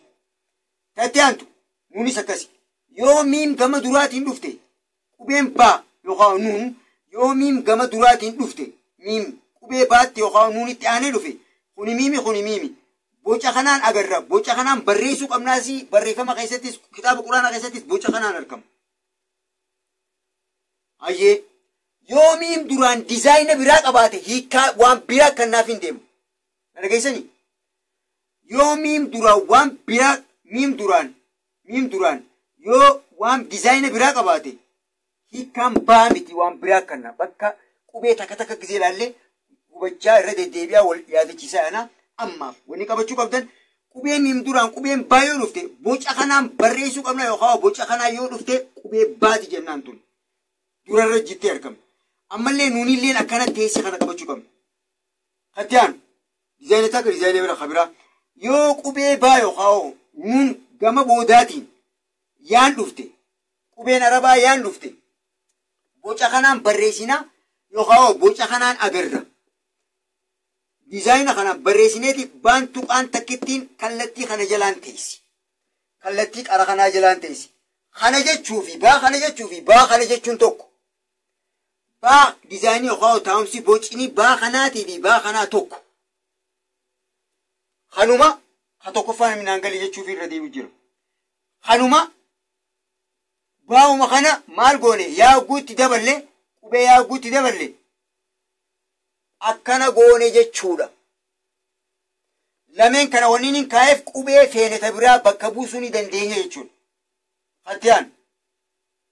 Tatti aantu nuunis akkasi. Yoo miim gama duraatiin dhufte qubeen baa yookaan nuun yoo miim gama duraatiin dhufte miim qubee baatti yookaan nuunitti aanee dhufe kuni miimi kuni miimi. Boca kanaan agarra. Boca kanaan barreessuu qabnaas barreeffama keessattis kitaaba quraanaa keessattis boca kanaan argama. Ayyee. Yoo miim duraan dizaayina biraa qabaate hiikaa waan biraa kan naaf hin deemu. Na dhageessanii? Yoo miim duraan waan biraa miim duraan yoo waan dizaayina biraa qabaate hiikaan baa miti waan biraa kana bakka qubee takka takka gisee ilaallee hubachaa irra deddeebi'aa wal yaadachiisaa yana ammaaf wanni qabachuu qabdan qubee miim duraan qubeen baa yoo dhufte boca kanaan barreessuu qabna yookaan boca kanaan yoo dhufte qubee baati jennaan tun durarra jittee argamte. Ammallee nuunilleen akkana teessee kana qabachuu qabna. Hattiyaan dizaayina takka dizaayina bira kabiraa yoo qubee baa yookaan nuun gama boodaatiin yaan dhufte qubeen arabaa yaan dhufte boca kanaan barreessina yookaan boca kanaan agarra. Dizaayina kana barreessineeti baan tuqaan takkittiin kallattii kana jalaan teessi. Kallattii qara kanaa jalaan teessi. Kana jechuu fi baa kana jechuu fi baa kana jechuun tokko. Baa dizaayinii yookaan taa'umsi bocni baa kanaatii fi baa kanaa tokko. Kanuma ka tokkoffaan minaan galee jechuu fi irra deebi'u jira. Kanuma baa'uma kana maal goone yaagguutti daballe qubee yaagguutti daballe akkana goone jechuudha. Lameen kana wanni inni kaa'eef qubee feene ta biraa bakka buusuu ni dandeenya jechuudha.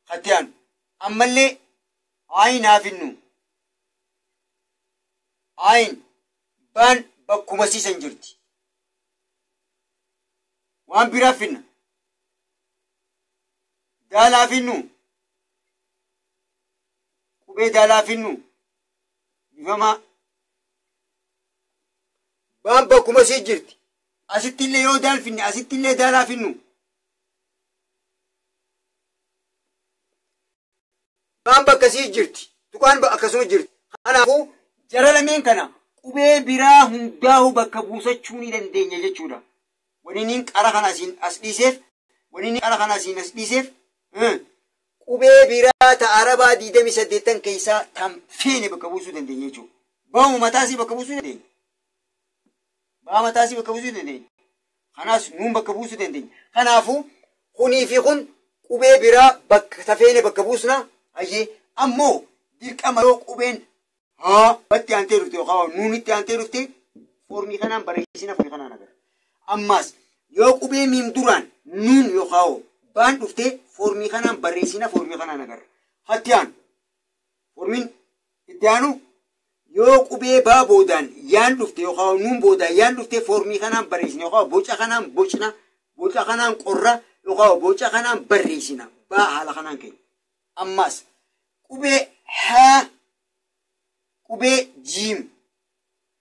Hattiyaan ammallee ayin haa finnu. Ayin baan bakkuma siisan jirti. Waan biraa finna. Daalaa finnu. Qubee daalaa finnu. Bifamaa. Baan bakkuma sii jirti. Asittillee yoo daal finne asittillee daalaa finnu. Baan bakka sii jirti. Tuqaan akkasuma jirti. Kanaafuu jara lameen kana qubee biraa hundaa'u bakka buusachuu ni dandeenya jechuudha. Wanni inni qara kana as dhiiseef wanni inni qara kana asiin as dhiiseef qubee biraa ta arabaa 28 keessaa tan feene bakka buusuu dandeenya jechuudha. Baa'uma mataasii bakka buusuu dandeenya. Baa mataasii bakka buusuu dandeenya. Kanaas nuun bakka buusuu dandeenya. Kanaafuu kunii fi kun qubee biraa bakka tafeene bakka buusna. Ayyee ammoo dirqama yoo qubeen haa batti aantee dhufte yookaan nuunitti aantee dhufte foormii kanaan barreessina foormii kanaan agarra. Ammaas yoo qubee miim duraan nuun yookaan baan dhufte foormii kanaan barreessina foormii kanaan agarra. Hattiyaan foormiin itti aanu yoo qubee baa boodaan yaan dhufte yookaan nuun boodaan yaan dhufte foormii kanaan barreessina yookaan boca kanaan bocna boca kanaan qorra yookaan boca kanaan barreessina baa haala kanaan keenya. Ammaas Qubee haa, qubee jiim,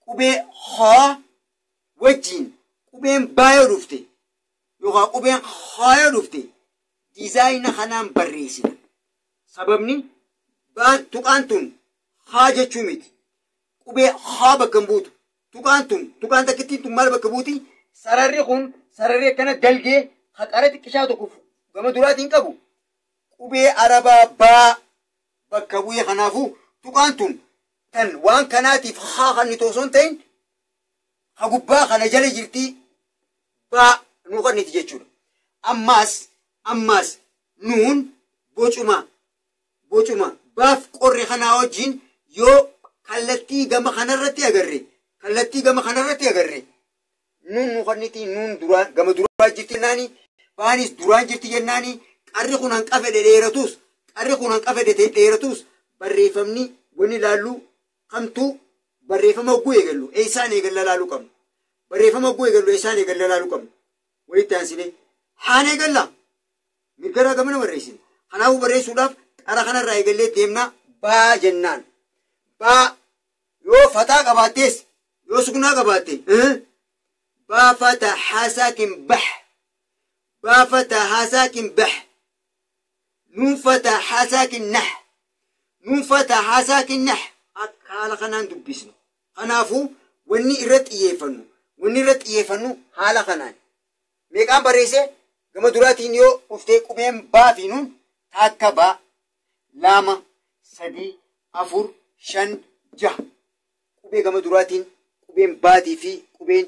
qubee haa wajjin qubeen baa yoo dhufte yookaan qubeen haa yoo dhufte diizaayina kanaan barreessina. Sababni baan tuqaan tun haa jechuu miti. Qubee haa bakka hin buutu. Tuqaan tun tuqaan takkittiin tun maal bakka buuti? Sararri kun sararri akkana dalgee haqara xiqqishaa tokko gama duraatiin qabu. Qubee arabaa baa bakka bu'ee kanaafuu tuqaan tun tan waan kanaatiif haa kan nuti osoo hin ta'in ha gubbaa kana jala jirtii baa nuu kanniti jechuudha. Ammaas nuun bocuma baaf qorre kanaa wajjin yoo kallattii gama kanarratti agarre nuun nu kanniti nuun duraan gama duraa jirti jennaani baanis duraan jirti jennaani qarri kun hanqa fedhe dheeratus barreeffamni wanni ilaallu kamtuu barreeffama hogguu eegallu eessaan eegalla laaluu qabna. Barreeffama hogguu eegallu eessaan eegalla laaluu qabna. Walitti aansinee haan eegalla mirgaraa gamana barreessina. Kanaafuu barreessuudhaaf qara kanarraa eegallee deemnaa baa jennaan. Baa yoo fataa qabaattees yoo sukunaa qabaatte baa fataa haasaakin bah baa fataa haasaakin bah nuun fataa haasaakin nah nuun fataa haasaakin nah akka haala kanaan dubbisna. Kanaafuu wanni irra xiyyeeffannu haala kanaan. Meeqaan barreesse gama duraatiin yoo dhuftee qubeen baa fi nuun takka baa 2 3 4 5 6 qubee gama duraatiin qubeen baatii fi qubeen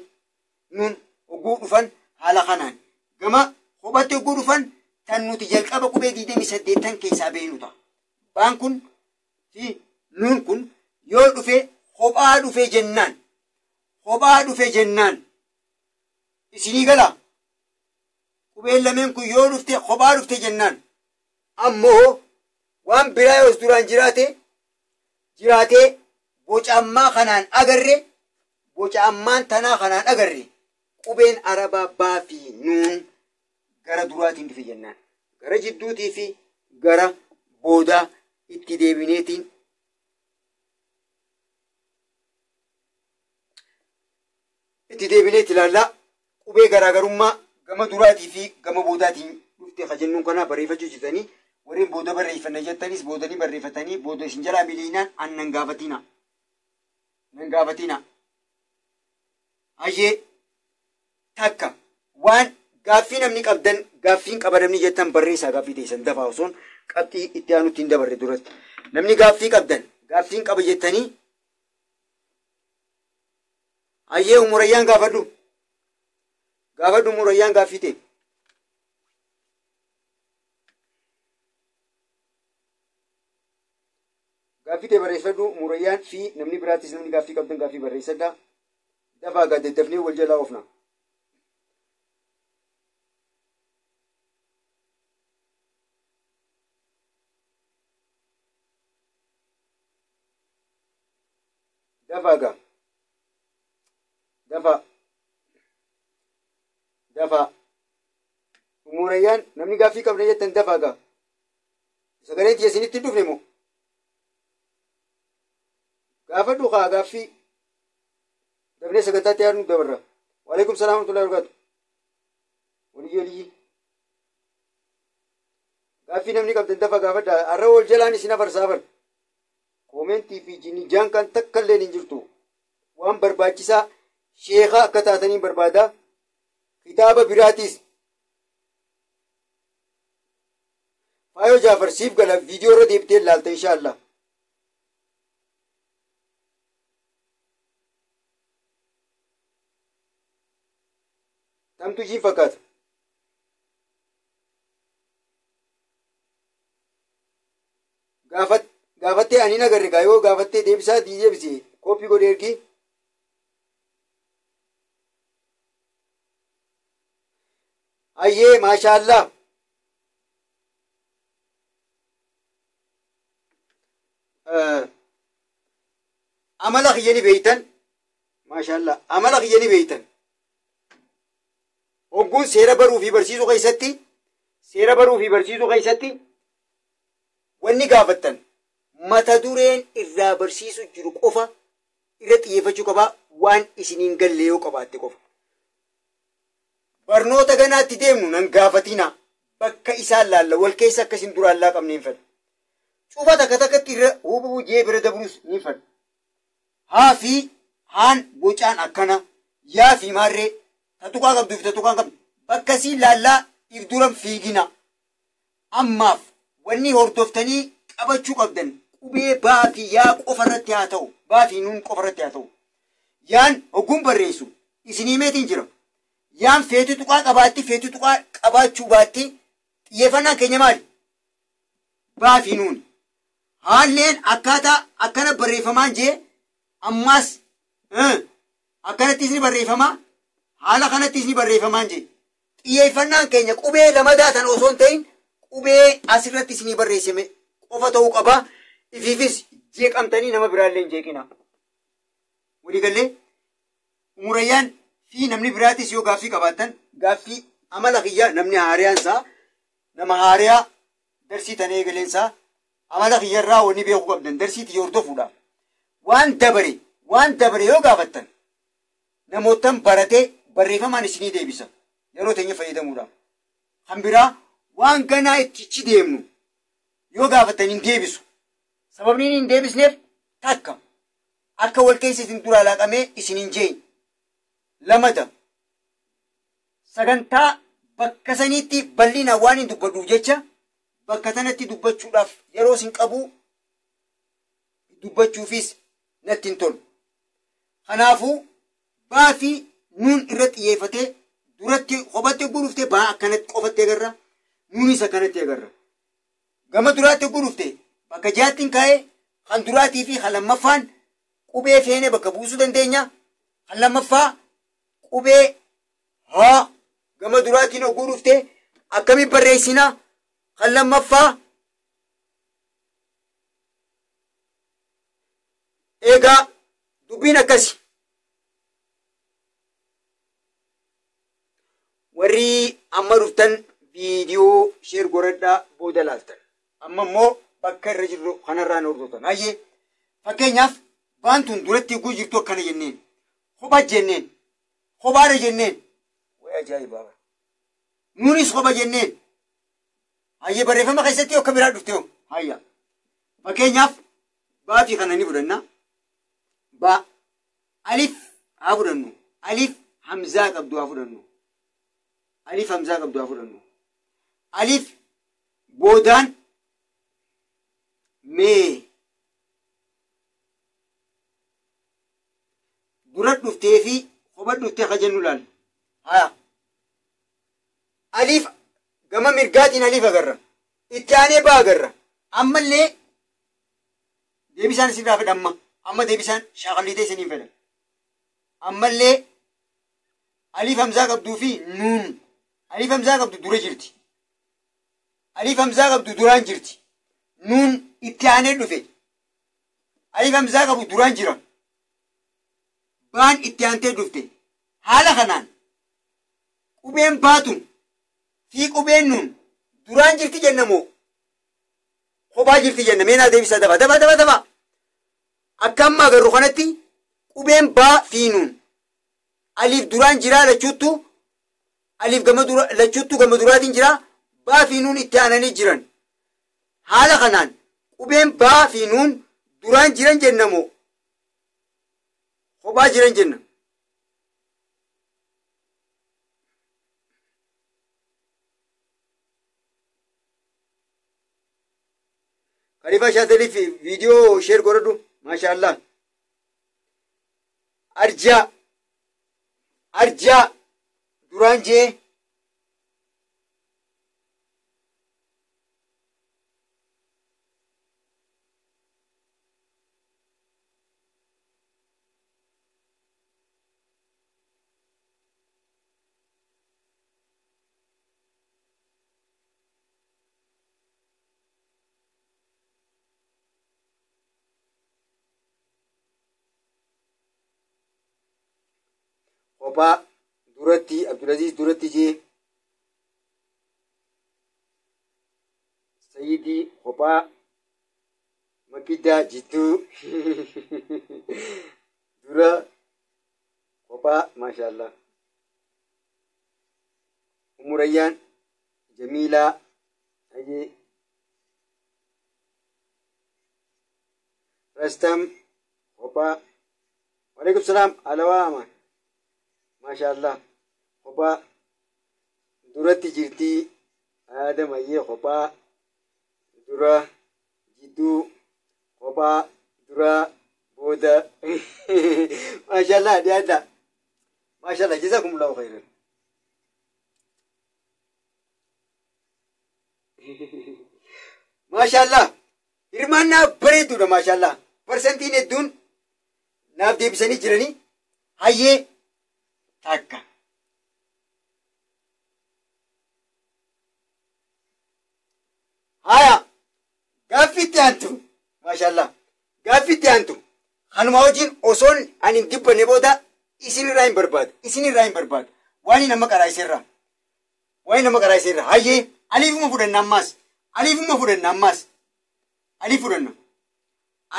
nuun hogguu dhufan haala kanaan. Gama kophatti hogguu dhufan tan nuti jalqaba qubee 28 keessaa beeknu ta'a. Baan kun fi nuun kun yoo dhufe kophaa dhufe jennaan isinii gala. Qubeen lameen kun yoo dhufte kophaa dhufte jennaan ammoo waan biraa yoos duraan jiraate boca ammaa kanaan agarre boca ammaan tanaa kanaan agarre qubeen arabaa baa fi nuun gara duraatiin dhufe jennaan gara jidduutii fi gara boodaa itti deebineetiin ilaallaa. Qubee garaagarummaa gama duraatii fi gama boodaatiin dhufte ka jennuun kana barreeffachuu jirtanii warreen booda barreeffanna jettanis boodanii barreeffatanii booda isin jalaa miliinaan an nan gaafatina. Ayyee takka waan gaaffii namni qabdan gaaffiin qaba namni jettan barreessaa gaaffii teessan dafaa osoon qabxii itti aanutti hin dabarre duratti. Namni gaaffii qabdan gaaffiin qaba jettanii ayyee umurayyaan gaafadhu. Gaafadhu umurayyaan gaaffii ta'e. Gaaffii ta'e barreeffadhu umurayyaan fi namni biraattis namni gaaffii qabdan gaaffii barreessadha. Dafaa gaaddeeddafnee wal jalaa oofna. Dafaa gaa. Dafaa. Umurayyaan namni gaaffii qabna jettan dafaa gaa. Sagaleen tiyya isinitti hin dhufne moo? Gaafadhu kaa gaaffii. Dafnee sagantaatti yaadnu dabarra. Waalaikum salaam warahmatullahi wabarakatuh. Waliyyi. Gaaffii namni qabdan dafaa gaafadha. Har'a wal jalaan isin afarsaa bar. Koomentii fi jinijaan kan takka illee hin jirtu. Waan barbaachisaa sheekaa akka taataniin barbaada. Kitaaba biraatis. Faayoo Jaafar siif gala viidiyoo irra deebitee ilaalta inshaallah. Tamtu ishiin fakkaata. Gaafattee ani nagarre gaa yoo gaafattee deebisaa deebisee kooppii godhee ergi. Ayyee maashaallah. Amala kiyyani beeytan maashaallah amala kiyyani beeytan. Hogguun seera baruu fi barsiisuu keessatti wanni gaafattan Mata dureen irraa barsiisu jiru qofa irra xiyyeeffachuu qabaa waan isiniin galle yoo qabaatte qofa. Barnoota ganaatti deemnu nan gaafatina. Bakka isaan laalla wal keessa akkasin duraan laaqamne hin fedha. Cufa takka takkatti irra hubuu jee bira dabrus ni fedha. Haa fi haan bocaan akkana yaa fi maarree tatuqaa qabduu fi tatuqaa qabdu bakkasii laallaa if duran fiigina. Ammaaf wanni hordoftanii qabachuu qabdan qubee baa fi yaa qofa irratti haa ta'u baa fi nuun qofa irratti haa ta'u. Yaan hogguun barreessu isinii meetiin jira. Yaan feetu tuqaa qabaatti feetu tuqaa qabaachuu baatti xiyyeeffannaan keenya maali? Baa fi nuun. Haalleen akkaataa akkana barreeffamaan jee ammaas akkanattis ni barreeffama haala kanattis ni barreeffamaan jee xiyyeeffannaan keenya qubee lama daatan osoo hin ta'in qubee asirratti isinii barreessame qofa ta'uu qaba. Ifiifis jeeqamtanii nama biraallee hin jeeqina. Waliigallee umurayyaan fi namni biraatis yoo gaaffii qabaattan gaaffii amala kiyya namni haariyaansaa nama haariyaa darsii tan eegaleensaa amala kiyyarraa wanni beekuu qabdan darsii hordofuudhaaf waan dabare yoo gaafattan namootan baratee barreeffamaan isinii deebisa yeroo teenya fayyadamuudhaaf. Kan biraa waan ganaa itti deemnu yoo gaafattan hin deebisu. Sababni inni hin deebisneef takka akka wal keessa isin duraa laaqamee isin hin jeen. Lamata sagantaa bakka saniitti bal'inaan waan hin dubbadhuuf jecha bakka tanatti dubbachuudhaaf yeroo isin qabu dubbachuufis natti hin tolu. Kanaafuu baa fi nuun irra xiyyeeffatee duratti qofaatti gurufte baa akkanatti qofaatti agarra nuunis akkanatti agarra. Gama duraatti gurufte bakka jaattiin kaa'ee kan duraatii fi kan lammaffaan qubee feene bakka buusuu dandeenya. Kan lammaffaa qubee haa gama duraatiin oguu dhufte akkamiin barreessina kan lammaffaa eegaa dubbiin akkasi. Warri amma dhuftan viidiyoo sheer godhadhaa booda laaltan. Amma immoo bakka irra jirru kanarraa nu hordoftan. Hayyee fakkeenyaaf baantuun duratti oguu jirtu akkana jenneen kopha jenneen kophaadha jenneen way ajaa'ibaa nuunis kopha jenneen hayyee barreeffama keessatti akka biraa dhufte hoo hayya fakkeenyaaf baa fi kana ni fudhanna baa alif haa fudhannu alif hamzaa qabdu haa fudhannu alif hamzaa qabdu haa fudhannu alif boodaan mee dura dhuftee fi kopha dhuftee akka jennu laal. Haya. Alif gama mirgaatiin alif agarra. Itti aanee baa agarra. Ammallee deebisaan isinirraa fedha amma. Amma deebisaan shaaqalliitee isiniin fedha. Ammallee alif hamzaa qabduu fi nuun. Alif hamzaa qabdu dura jirti. Alif hamzaa qabdu duraan jirti. Nuun itti aanee dhufe. Alif hamzaa qabu duraan jira. Baan itti aantee dhufte. Haala kanaan qubeen baatun fi qubeen nuun duraan jirti jenna moo kophaa jirti jenna meenaa deebisaa dafa dafa dafa dafa. Akka amma agarru kanatti qubeen baa fi nuun aliif duraan jiraa lachuuttu aliif gama dura lachuuttu gama duraatiin jiraa baa fi nuun itti aananii jiran. Haala kanaan qubeen baa fi nuun duraan jiran jenna moo kophaa jiran jenna. Khalifa Shaataliif viidiyoo sheer godhadhu. Maashaallah. Arjaa. Arjaa. Duraan jee. Kophaa duratti Abdulaziz duratti jee Sayyidii kophaa Makiddaa jidduu dura kophaa maashaallah. Umurayyaan Jamiilaa hayyee Rastam kophaa. Waalaikum salaam alawaa maashaallah kophaa duratti jirtii Aadam hayyee kophaa dura jidduu kophaa dura booda maashaallah dhiyaadha maashaallah jazakumullahu khairan. Maashaallah hirmaannaa bareeduudha maashaallah parsantiin hedduun naaf deebisanii jiranii hayyee takka. Haya gaaffiitti aantu maashaallah gaaffiitti aantu kanuma wajjin osoon ani hin dubbanne booda isinirraa hin barbaadu isinirraa hin barbaadu waan nama qaraa isinirraa waan nama qaraa isinirraa hayyee aliifuma fudhanna ammaas aliifuma fudhanna ammaas alii fudhanna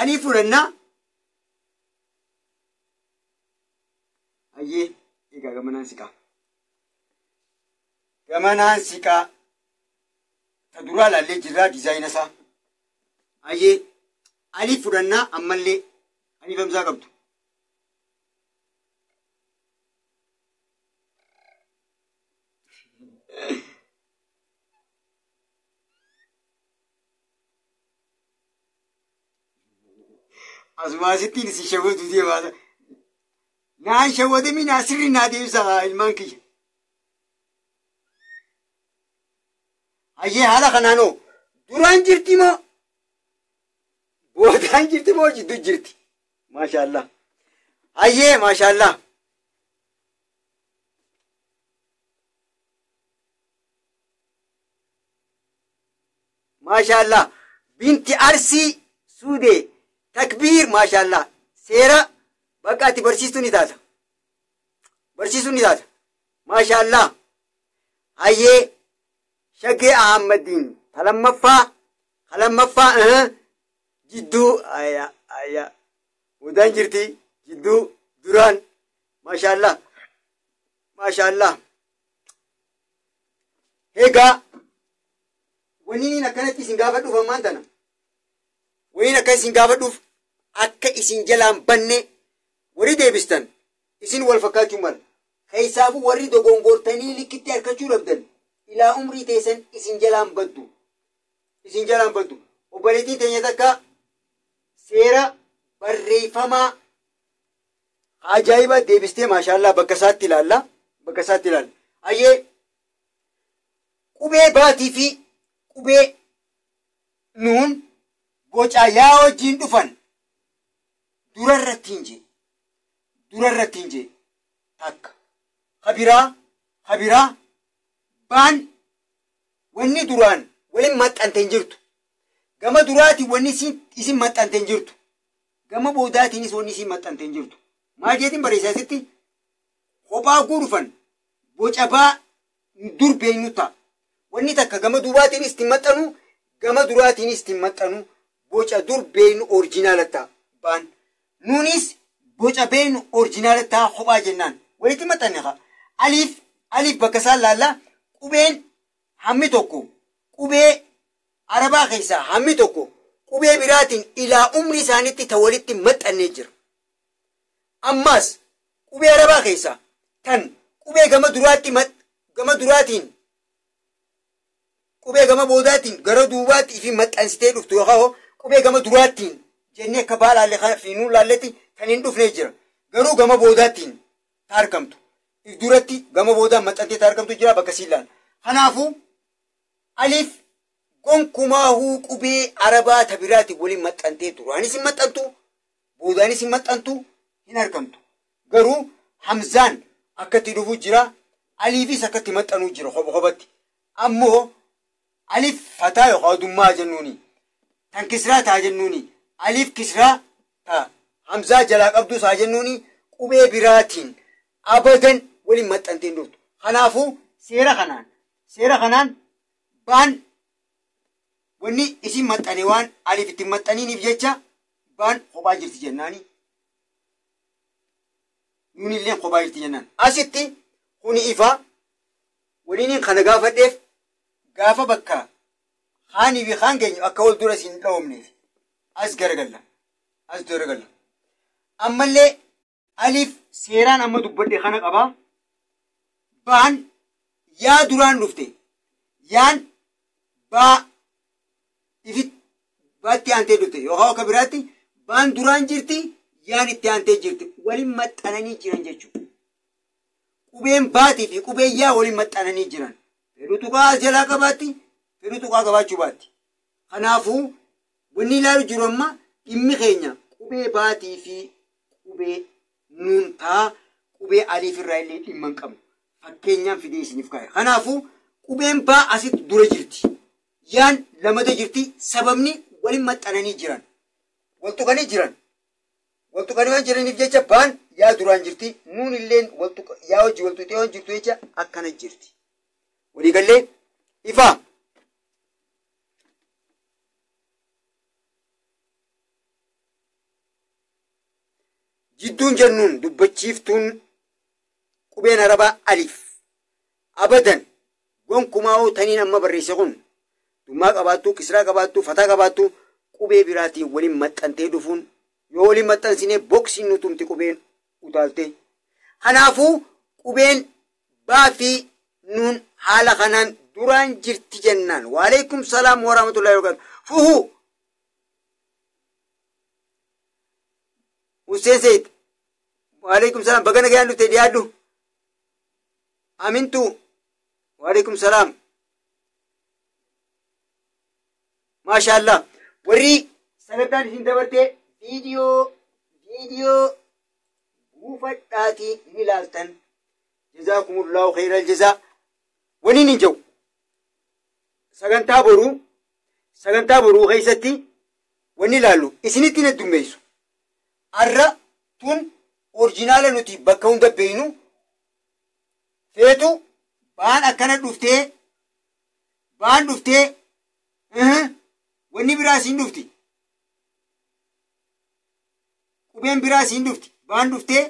alii fudhanna hayyee egaa gamanaan siqaa ta duraa laallee jirraa diizaayina isaa hayyee alii fudhannaa ammallee alii famsaa qabdu. Asumaasittiin isin shawwatu deemaa. Naan shawwadami naa sirri naa deebisa ilmaan kiyya. Hayyee haala kanaanoo duraan jirti moo boodaan jirti moo jidduu jirti? Maashaallah. Hayyee maashaallah. Maashaallah. Binti Arsii Suudee takbiir maashaallah. Seera bakka ati barsiistuu ni taata. Barsiistuu ni taata. Maashaallah. Hayyee Shaggee Ahmadiin talammaffaa jidduu ayya ayya boodaan jirti jidduu duraan maashaallah maashaallah. Egaa wanni akkanatti isin gaafadhuuf ammaan tana wanni akka isin gaafadhuuf akka isin jalaan banne warri deebistan isin wal fakkaachuu mala. Keessaafuu warri dogongortanii likkitti harkachuu dhabdan ilaa umrii teessan isin jalaan baddu. Isin jalaan baddu. Obboleettiin teenya takka seera barreeffamaa ajaa'iba deebistee maashaallah bakka isaatti ilaalla. Bakka isaatti ilaalla. Hayyee qubee baatii fi qubee nuun boca yaa wajjin dhufan durarratti hin jee. Durarratti hin jee. Takka. Kabiraa baan wanni duraan waliin maxxante hin jirtu. Gama duraatiin wanni isin maxxante hin jirtu. Gama boodaatiinis wanni isin maxxante hin jirtu. Maal jeetiin barreessaa asitti kophaa guurufan boca baa dur beeknu ta'a. Wanni takka gama duubaatiinis ittiin maxxanu gama duraatiinis ittiin maxxanu boca dur beeknu orijinaala ta'a baan. Nuunis boca beeknu orijinaala ta'a kophaa jennaan. Walitti maxxanne haa. Aliif bakka isaan laallaa qubeen hammi tokko qubee arabaa keessaa hammi tokko qubee biraatiin ilaa umrii isaaniitti ta walitti maxxannee jira. Ammas qubee arabaa keessaa tan qubee gama duraatti gama duraatiin qubee gama boodaatiin gara duubaatti ifi maxxansitee dhuftu yookaan qubee gama duraattiin jennee akka baalaalle fiinuu laalletti kan hin dhufnee jira. Garuu gama boodaattiin ta argamtu. Duratti gama boodaan maxxantee ta argamtu jira bakka siin laala. Kanaafuu aliif gonkumaahuu qubee arabaa ta biraatiin waliin maxxantee duraanis hin maxxantu boodaanis hin maxxantu hin argamtu. Garuu hamzaan akkatti dhufuu jira aliifis akkatti maxxanuu jira kopha kophatti. Ammoo aliif fataa yookaan dummaa jennuuni tan kisraa taa jennuuni aliif kisraa ta hamzaa jalaa qabdus haa jennuuni qubee biraatiin abadan waliin maxxantee hin dhuftu. Kanaafuu seera kanaan baan Wanni isin maxxane waan aliif itti maxxaniiniif jecha baan kophaa jirti jennaani. Nuun illee kophaa jirti jennaan. Asitti kuni ifa waliin kana gaafadheef gaafa bakka haanii fi haan geenyu akka wal dura isin dhawamneef as garagalla. As garagalla. Ammallee aliif seeraan amma dubbadhe kana qabaa. Baan yaa duraan dhufte yaan baa ifit baatti aantee dhufte yookaan akka biraatti baan duraan jirti yaan itti aantee jirti waliin maxxananii jiran jechuudha. Qubeen baatii fi qubeen yaa waliin maxxananii jiran. Fedhu tuqaa as jalaa qabaatti fedhu tuqaa qabaachuu baatti. Kanaafuu wanni ilaalu jiru amma dhimmi keenya qubee baatii fi qubee nuun taa qubee aliif irraa illee dhimma hin qabnu. Fakkeenyaan fidee isiniif kaa'e. Kanaafuu qubeen baa asitti dura jirti. Yaan lamata jirti. Sababni waliin maxxananii jiran. Wal tuqanii jiran. Wal tuqanii waan jiraniif jecha baan yaa duraan jirti. Nuun illeen yaa hojii wal tuqxee waan jirtu jecha akkana jirti. Waliigallee ifaa. Jidduun jennuun dubbachiiftuun qubeen arabaa aliif. Abadan gonkumaa taniin amma barreesse kun dummaa qabaattu, kisraa qabaattu, fataa qabaattu qubee biraatiin waliin maxxantee dhufuun yoo waliin maxxansine boksiin nutumti qubeen utaalte. Kanaafuu qubeen baa fi nuun haala kanaan duraan jirti jennaan. Waalaikum salaam warahmatullahi wabarakatuh. Fuhu Hussein Said. Waalaikum salaam. Baga nagaan dhufte dhiyaadhu. Amintu. Waalaikum salaam. Maashaallah. Warri sagantaan isin dabartee viidiyoo buufadhaatii ni ilaaltan. Jazaakumullahu khayral jazaa. Waniin hin jiru. Sagantaa boruu keessatti wanni ilaallu isinitti hin heddummeessu. Arra tun orjinaala nuti bakka hunda beeynu feetu baan akkana dhuftee baan dhuftee wanni biraa siin dhufti. Qubeen biraa siin dhufti. Baan dhuftee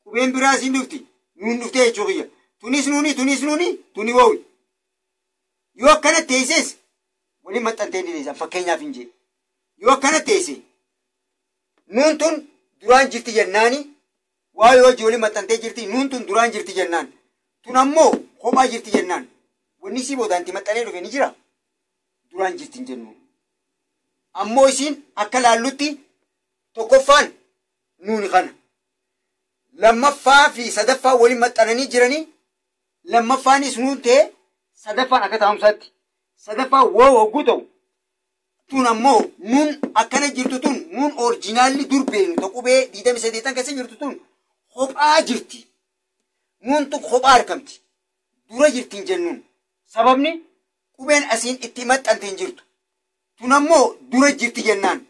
qubeen biraa siin dhufti. Nuun dhuftee jechuu kiyya. Tunis nuuni tunis nuuni tuni woowi. Yoo akkana teesses waliin maxxantee ni teessa fakkeenyaaf hin jee. Yoo akkana teesse nuun tun duraan jirti jennaani waa yoo hojii waliin maxxantee jirti nuun tun duraan jirti jennaan. Tun ammoo kophaa jirti jennaan. Wanni sii boodaan itti maxxanee dhufe ni jira. Duraan jirti hin jennu. Ammoo isiin akka laallutti tokkoffaan nuuni kana. Lammaffaa fi sadaffaa waliin maxxananii jiranii lammaffaanis nuun ta'e sadaffaan akka taa'umsaatti. Sadaffaa woo hogguu ta'u. Tun ammoo nuun akkana jirtu tun nuun orjinaalli dur beeknu ta qubee 28 keessa jirtu tun kophaa jirti. Nuun tun kophaa argamti. Dura jirti hin jennuun. Sababni qubeen asiin itti maxxante hin jirtu. Tun ammoo dura jirti jennaan.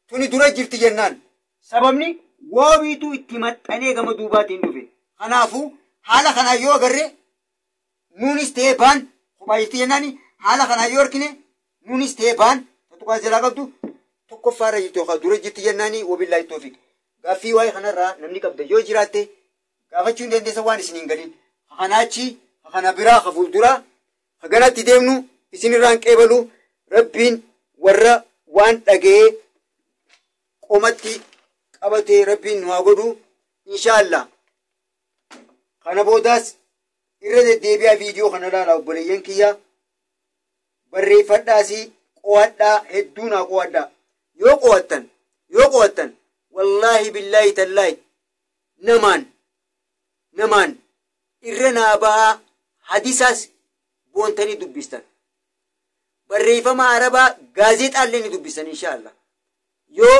Tuni dura jirti jennaan. Sababni woowiitu itti maxxanee gama duubaatiin dhufe. Kanaafuu haala kanaan yoo agarre nuunis ta'ee baan kophaa jirti jennaani haala kanaan yoo argine nuunis ta'ee baan tuqaa jalaa qabdu tokkoffaarra jirti yookaan dura jirti jennaani wabillaahi toofiq. Gaaffii waa'ee kanarraa namni qabda yoo jiraatte gaafachuu hin dandeessa waan isin hin galin. Kana achi kana biraa ka fuulduraa ka ganatti deemnu isinirraan qeebalu rabbiin warra waan dhaga'ee qomatti qabatee rabbiin nu haa godhu inshaallah. Kana boodaas irra deddeebi'aa viidiyoo kana ilaalaa obboleeyyan kiyya barreeffadhaasii qo'adhaa hedduu naa qo'adhaa. Yoo qo'attan wallaahi billaahi tallaahi namaan irra naa bahaa hadisaas boontanii dubbistan. Barreeffama arabaa gaazexaallee ni dubbistan inshaallah. Yoo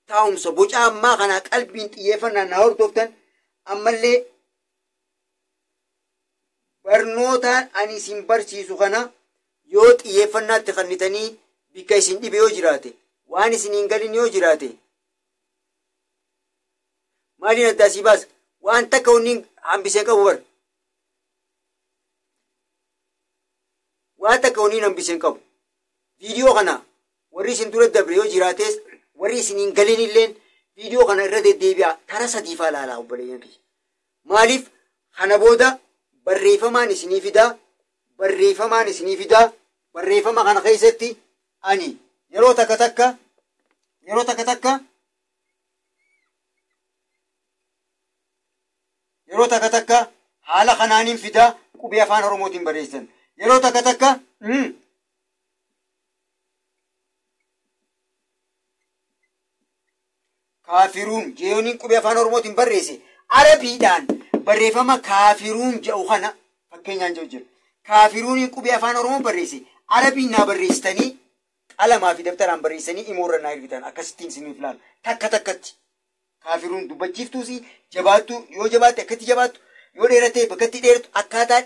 taa'umsa boca ammaa kanaa qalbiin xiyyeeffannaan naa hordoftan ammallee barnootaan ani isin barsiisu kana yoo xiyyeeffannaatti kennitanii bikka isin dhibe yoo jiraate waan isin hin galin yoo jiraate maaliin addaa sii baasa waan takka wanni hambisee qabu bar Waa takka waniin hambiseen qabu. Viidiyoo kana warri isin dura dabre yoo jiraates, warri isin hin galin illeen viidiyoo kana irra deddeebi'a, tara sadiifaa ilaalaa, obboleeyyan kiyya. Maaliif kana booda barreeffamaan isinii fidaa, barreeffamaan isinii fidaa. Barreeffama kana keessatti ani yeroo takka takka, yeroo takka takka, yeroo takka takka haala kanaaniin fidaa, qubee afaan Oromootiin barreessan. Yeroo takka takka kaafiruun jeeyooniin qubee afaan Oromootiin barreesse, Arabiidhaan barreeffama kaafiruun jedhu kana fakkeenyaan jedhu jira. Kaafiruuniin qubee afaan Oromoo barreesse, Arabiin naa barreessitanii, qalamaa fi dabtaraan barreessanii imoorra naa ergitan, akkasittiin isiniif ilaala. Takka takkatti. Kaafiruun dubbachiiftuusi jabaattu, yoo jabaatte akkatti jabaattu, yoo dheerate bakkatti dheeratu, akkaataa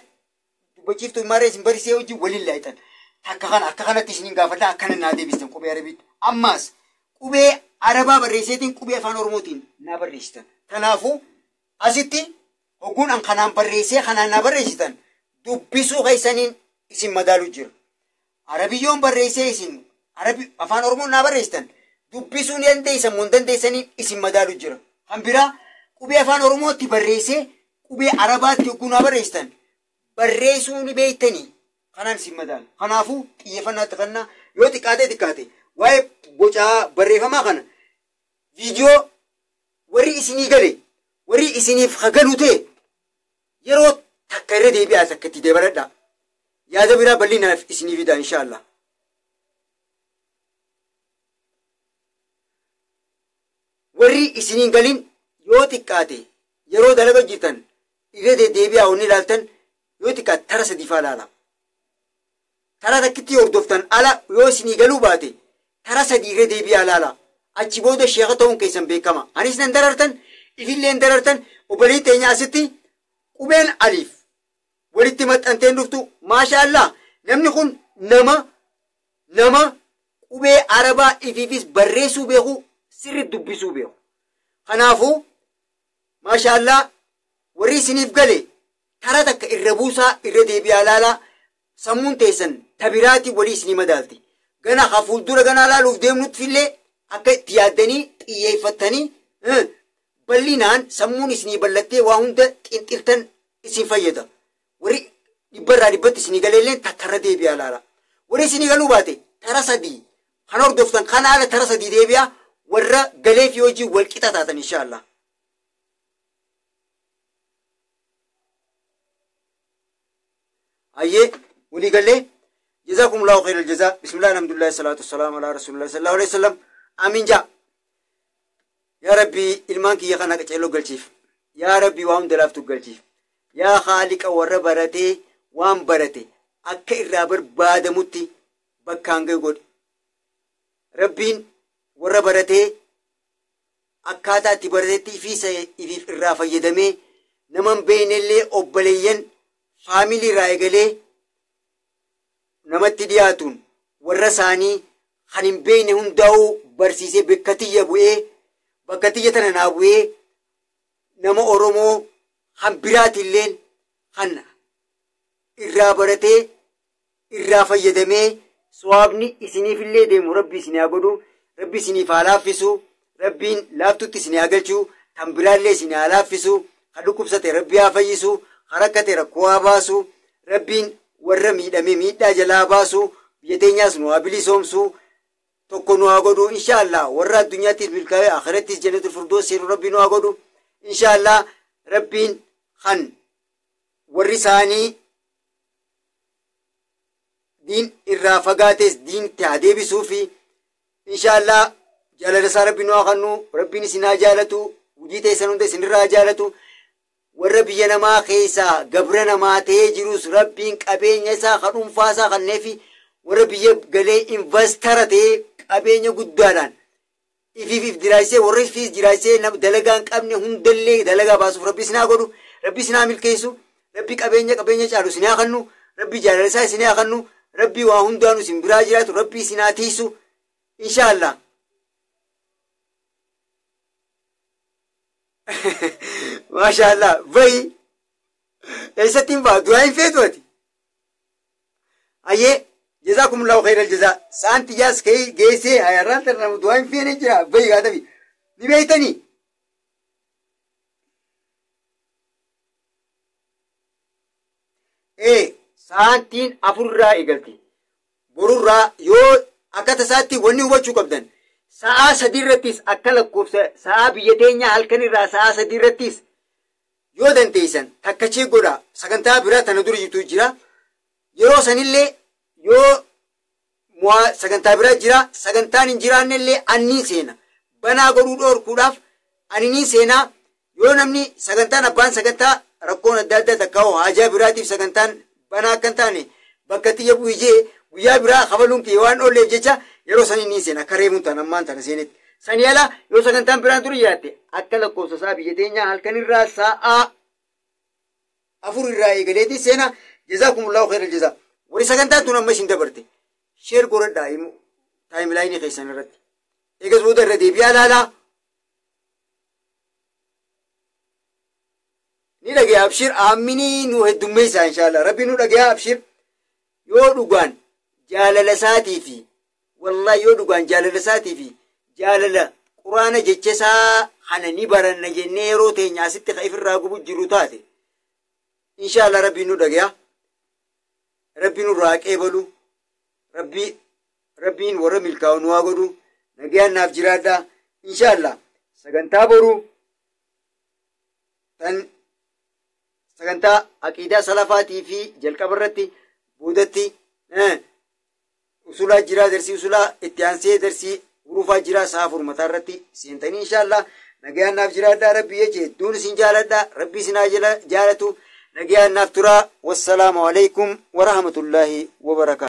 dubbachiiftuu maarree isin barsiisee hojii waliin laayitan. Takka kana akka kanatti isiniin gaafadha, akkana naa deebistan qubee Arabiitti. Ammaas qubee Arabaa barreesseetiin qubee afaan Oromootiin naa barreessitan. Kanaafuu asitti hogguun an kanaan barreessee kanaan naa barreessitan, dubbisuu keessaniin isin madaalu jira. Arabiyyoon barreessee isin Arabi afaan Oromoon naa barreessitan, dubbisuu ni dandeessan moo hin dandeessaniin isin madaalu jira. Kan biraa qubee afaan Oromootti barreessee qubee Arabaatti hogguu naa barreessitan, barreessuu ni beektanii kanaan isin madaala. Kanaafuu xiyyeeffannaa itti kennaa. Yoo xiqqaate xiqqaate waa'ee bocaa barreeffamaa kana viidiyoo warri isinii gale, warri isiniif hagalu ta'e, yeroo takka irra deebi'aa, takka itti dabaladhaa. Yaada biraa bal'inaaf isinii fida inshaallah. Warri isiniin galin yoo xiqqaate yeroo dalaga jirtan irra deddeebi'aa, wanni ilaaltan yoo xiqqaate tara sadiifaa ilaala. Tara takkitti hordoftan ala yoo isinii galuu baate, tara sadii irra deebi'aa ilaala. Achi booda sheeka ta'uun keessan beekama. Anis nan darartan, ifillee hin darartan. Obboleettii teenya asitti qubeen aliif walitti maxxanteen dhuftu, maasha Allah, namni kun nama qubee Arabaa ifiifis barreessuu beeku, sirri dubbisuu beeku. Kanaafuu maasha Allah, warri isiniif gale tara takka irra buusaa, irra deebi'aa ilaalaa, sammuun teessan tabiraatii walii isinii madaalti. Gana ha fuuldura ganaa laaluuf deemnutti illee akka itti yaaddanii xiyyeeffattanii bal'inaan sammuun isinii bal'attee waa hunda xinxiltan isin fayyada. Warri dhibbarraa dhibbatti isinii galeellee takka irra deebi'aa ilaala. Warri isinii galuu baate tara sadii kan hordoftan kana haala tara sadii deebi'aa, warra galee fi hojii wal qixa taatan inshaallah. Ayyee, walii galee. جزاكم الله خير الجزاء. بسم الله، الحمد لله، الصلاة والسلام على رسول الله صلى الله عليه وسلم. آمين. جاء يا ربي ilmaan kiyya kana qaceeloo galchiif. Yaa Rabbi, waa hunda laaftu galchiif. Yaa Haaliqa, warra baratee waan barate akka irraa barbaadamutti bakkaan gahu godhi. Rabbiin warra baratee akkaataa itti baratetti ifiisa ifiif irraa fayyadamee, nama hin beeknellee obboleeyyan faamilii irraa eegalee namatti dhiyaatuun warra isaanii kan hin beekne hundaa'uu barsiisee, bakka tiyya bu'ee, bakka tiyya tana naa bu'ee, nama Oromoo kan biraatilleen kan irraa baratee irraa fayyadamee sawaabni isiniifillee deemu Rabbi isin haa godhu, Rabbi isiniif haa laaffisu, Rabbiin laaftutti isin haa galchu, kan biraallee isin haa laaffisu, kan dhukkubsate Rabbi haa fayyisu, kan rakkate rakkoo haa baasu, Rabbiin warra miidhame miidhaa jalaa baasu, biyya teenyaas nu haa bilisoomsu, tokko nu haa godhu inshaallah. Warra addunyaattis milkaa'ee akhirattis jannatul firdoos seenu Rabbi nu haa godhu inshaallah. Rabbiin kan warri isaanii diin irraa fagaates diinitti haa deebisuu fi inshaallah jaalala isaa Rabbi nu haa kennu. Rabbiin isin haa jaalatu, hojii teessan hunda isinirraa haa jaalatu. Warra biyya namaa keessaa gabra namaa ta'ee jirus Rabbiin qabeenya isaa kan dhuunfaa isaa kanneefi, warra biyya galee investor ta'ee qabeenya guddaadhaan ifiif if jiraachisee, warra ifiis jiraachisee dalagaa hin qabne hundallee dalagaa baasuuf Rabbi isin haa godhu, Rabbi isin haa milkeessu, Rabbi qabeenya qabeenya caalu isin haa kennu, Rabbi jaalala isaa isin haa kennu, Rabbi waa hundaanuu isin biraa jiraatu, Rabbi isin haa tiisu inshaallah. Maashaallah, bayi eessatti hin ba'a, du'aa hin feetu ati. Hayyee jazaakumullahu khayral jazaa. Sa'aan xiyyaas ka'ee geessee hayarraan tana nama du'aa hin feene jira bayi gaatafi. Ni beeytanii? Ee sa'aatiin afurraa eegalti. Borurraa yoo akka tasaatti wanni hubachuu qabdan sa'aa sadii irrattis akka lakkoofsa sa'aa biyya teenyaa halkan irraa sa'aa sadii irrattis yoo dandeessan takkachee godha sagantaa biraa tana dura jirtu jira. Yeroo sanillee yoo sagantaa biraa jira sagantaan hin jiraannellee anniin seena. Banaa godhuu dhoorkuudhaaf ani niin seenaa yoo namni sagantaan abbaan sagantaa rakkoon adda addaa takka haajaa biraatiif sagantaan banaa akka hin taane bakka xiyya bu'ijee guyyaa biraa kabaluun kiyya waan oolleef jecha yeroo sanii niin seena akka reemuun tan ammaan tana seenetti. Sanii ala yoo sagantaan biraan dura jiraatte akka lakkoofsa isaa biyya teenyaa halkanirraa sa'aa afur irraa eegaleetii seena jazaakumullahu khairal jazaa. Warri sagantaan tun amma isin dabarte share godhadhaa himu timelineii keessan irratti. Eegas booda irra deebi'aa laalaa. Ni dhagaya abshir aaminii nu heddummeessaa inshaallah rabbi nu dhagaya abshir yoo dhugaan jaalala isaatii fi wallahi yoo dhugaan jaalala isaatii fi jaalala quraana jecha isaa kana ni baranna jennee yeroo teenya asitti ka ifirraa gubu jiru taate inshaallah rabbi nu dhagaya rabbi nurraa qeebalu rabbi rabbiin warra milkaa'u nu haa godhu nagayaan naaf jiraadhaa inshaallah sagantaa boruu tan sagantaa aqiidaa salafaatii fi jalqaba irratti boodatti usulaa jiraa darsii usulaa itti aansee darsii hurufaa jiraa sa'a afur mataa irratti seentanii inshaallah nagayaan naaf jiraadhaa rabbi jeche hedduun isin jaaladhaa rabbi isin haa jaalatu nagayaan naaf turaa wassalaamu alaikum warahmatullaahi wabarakaatu.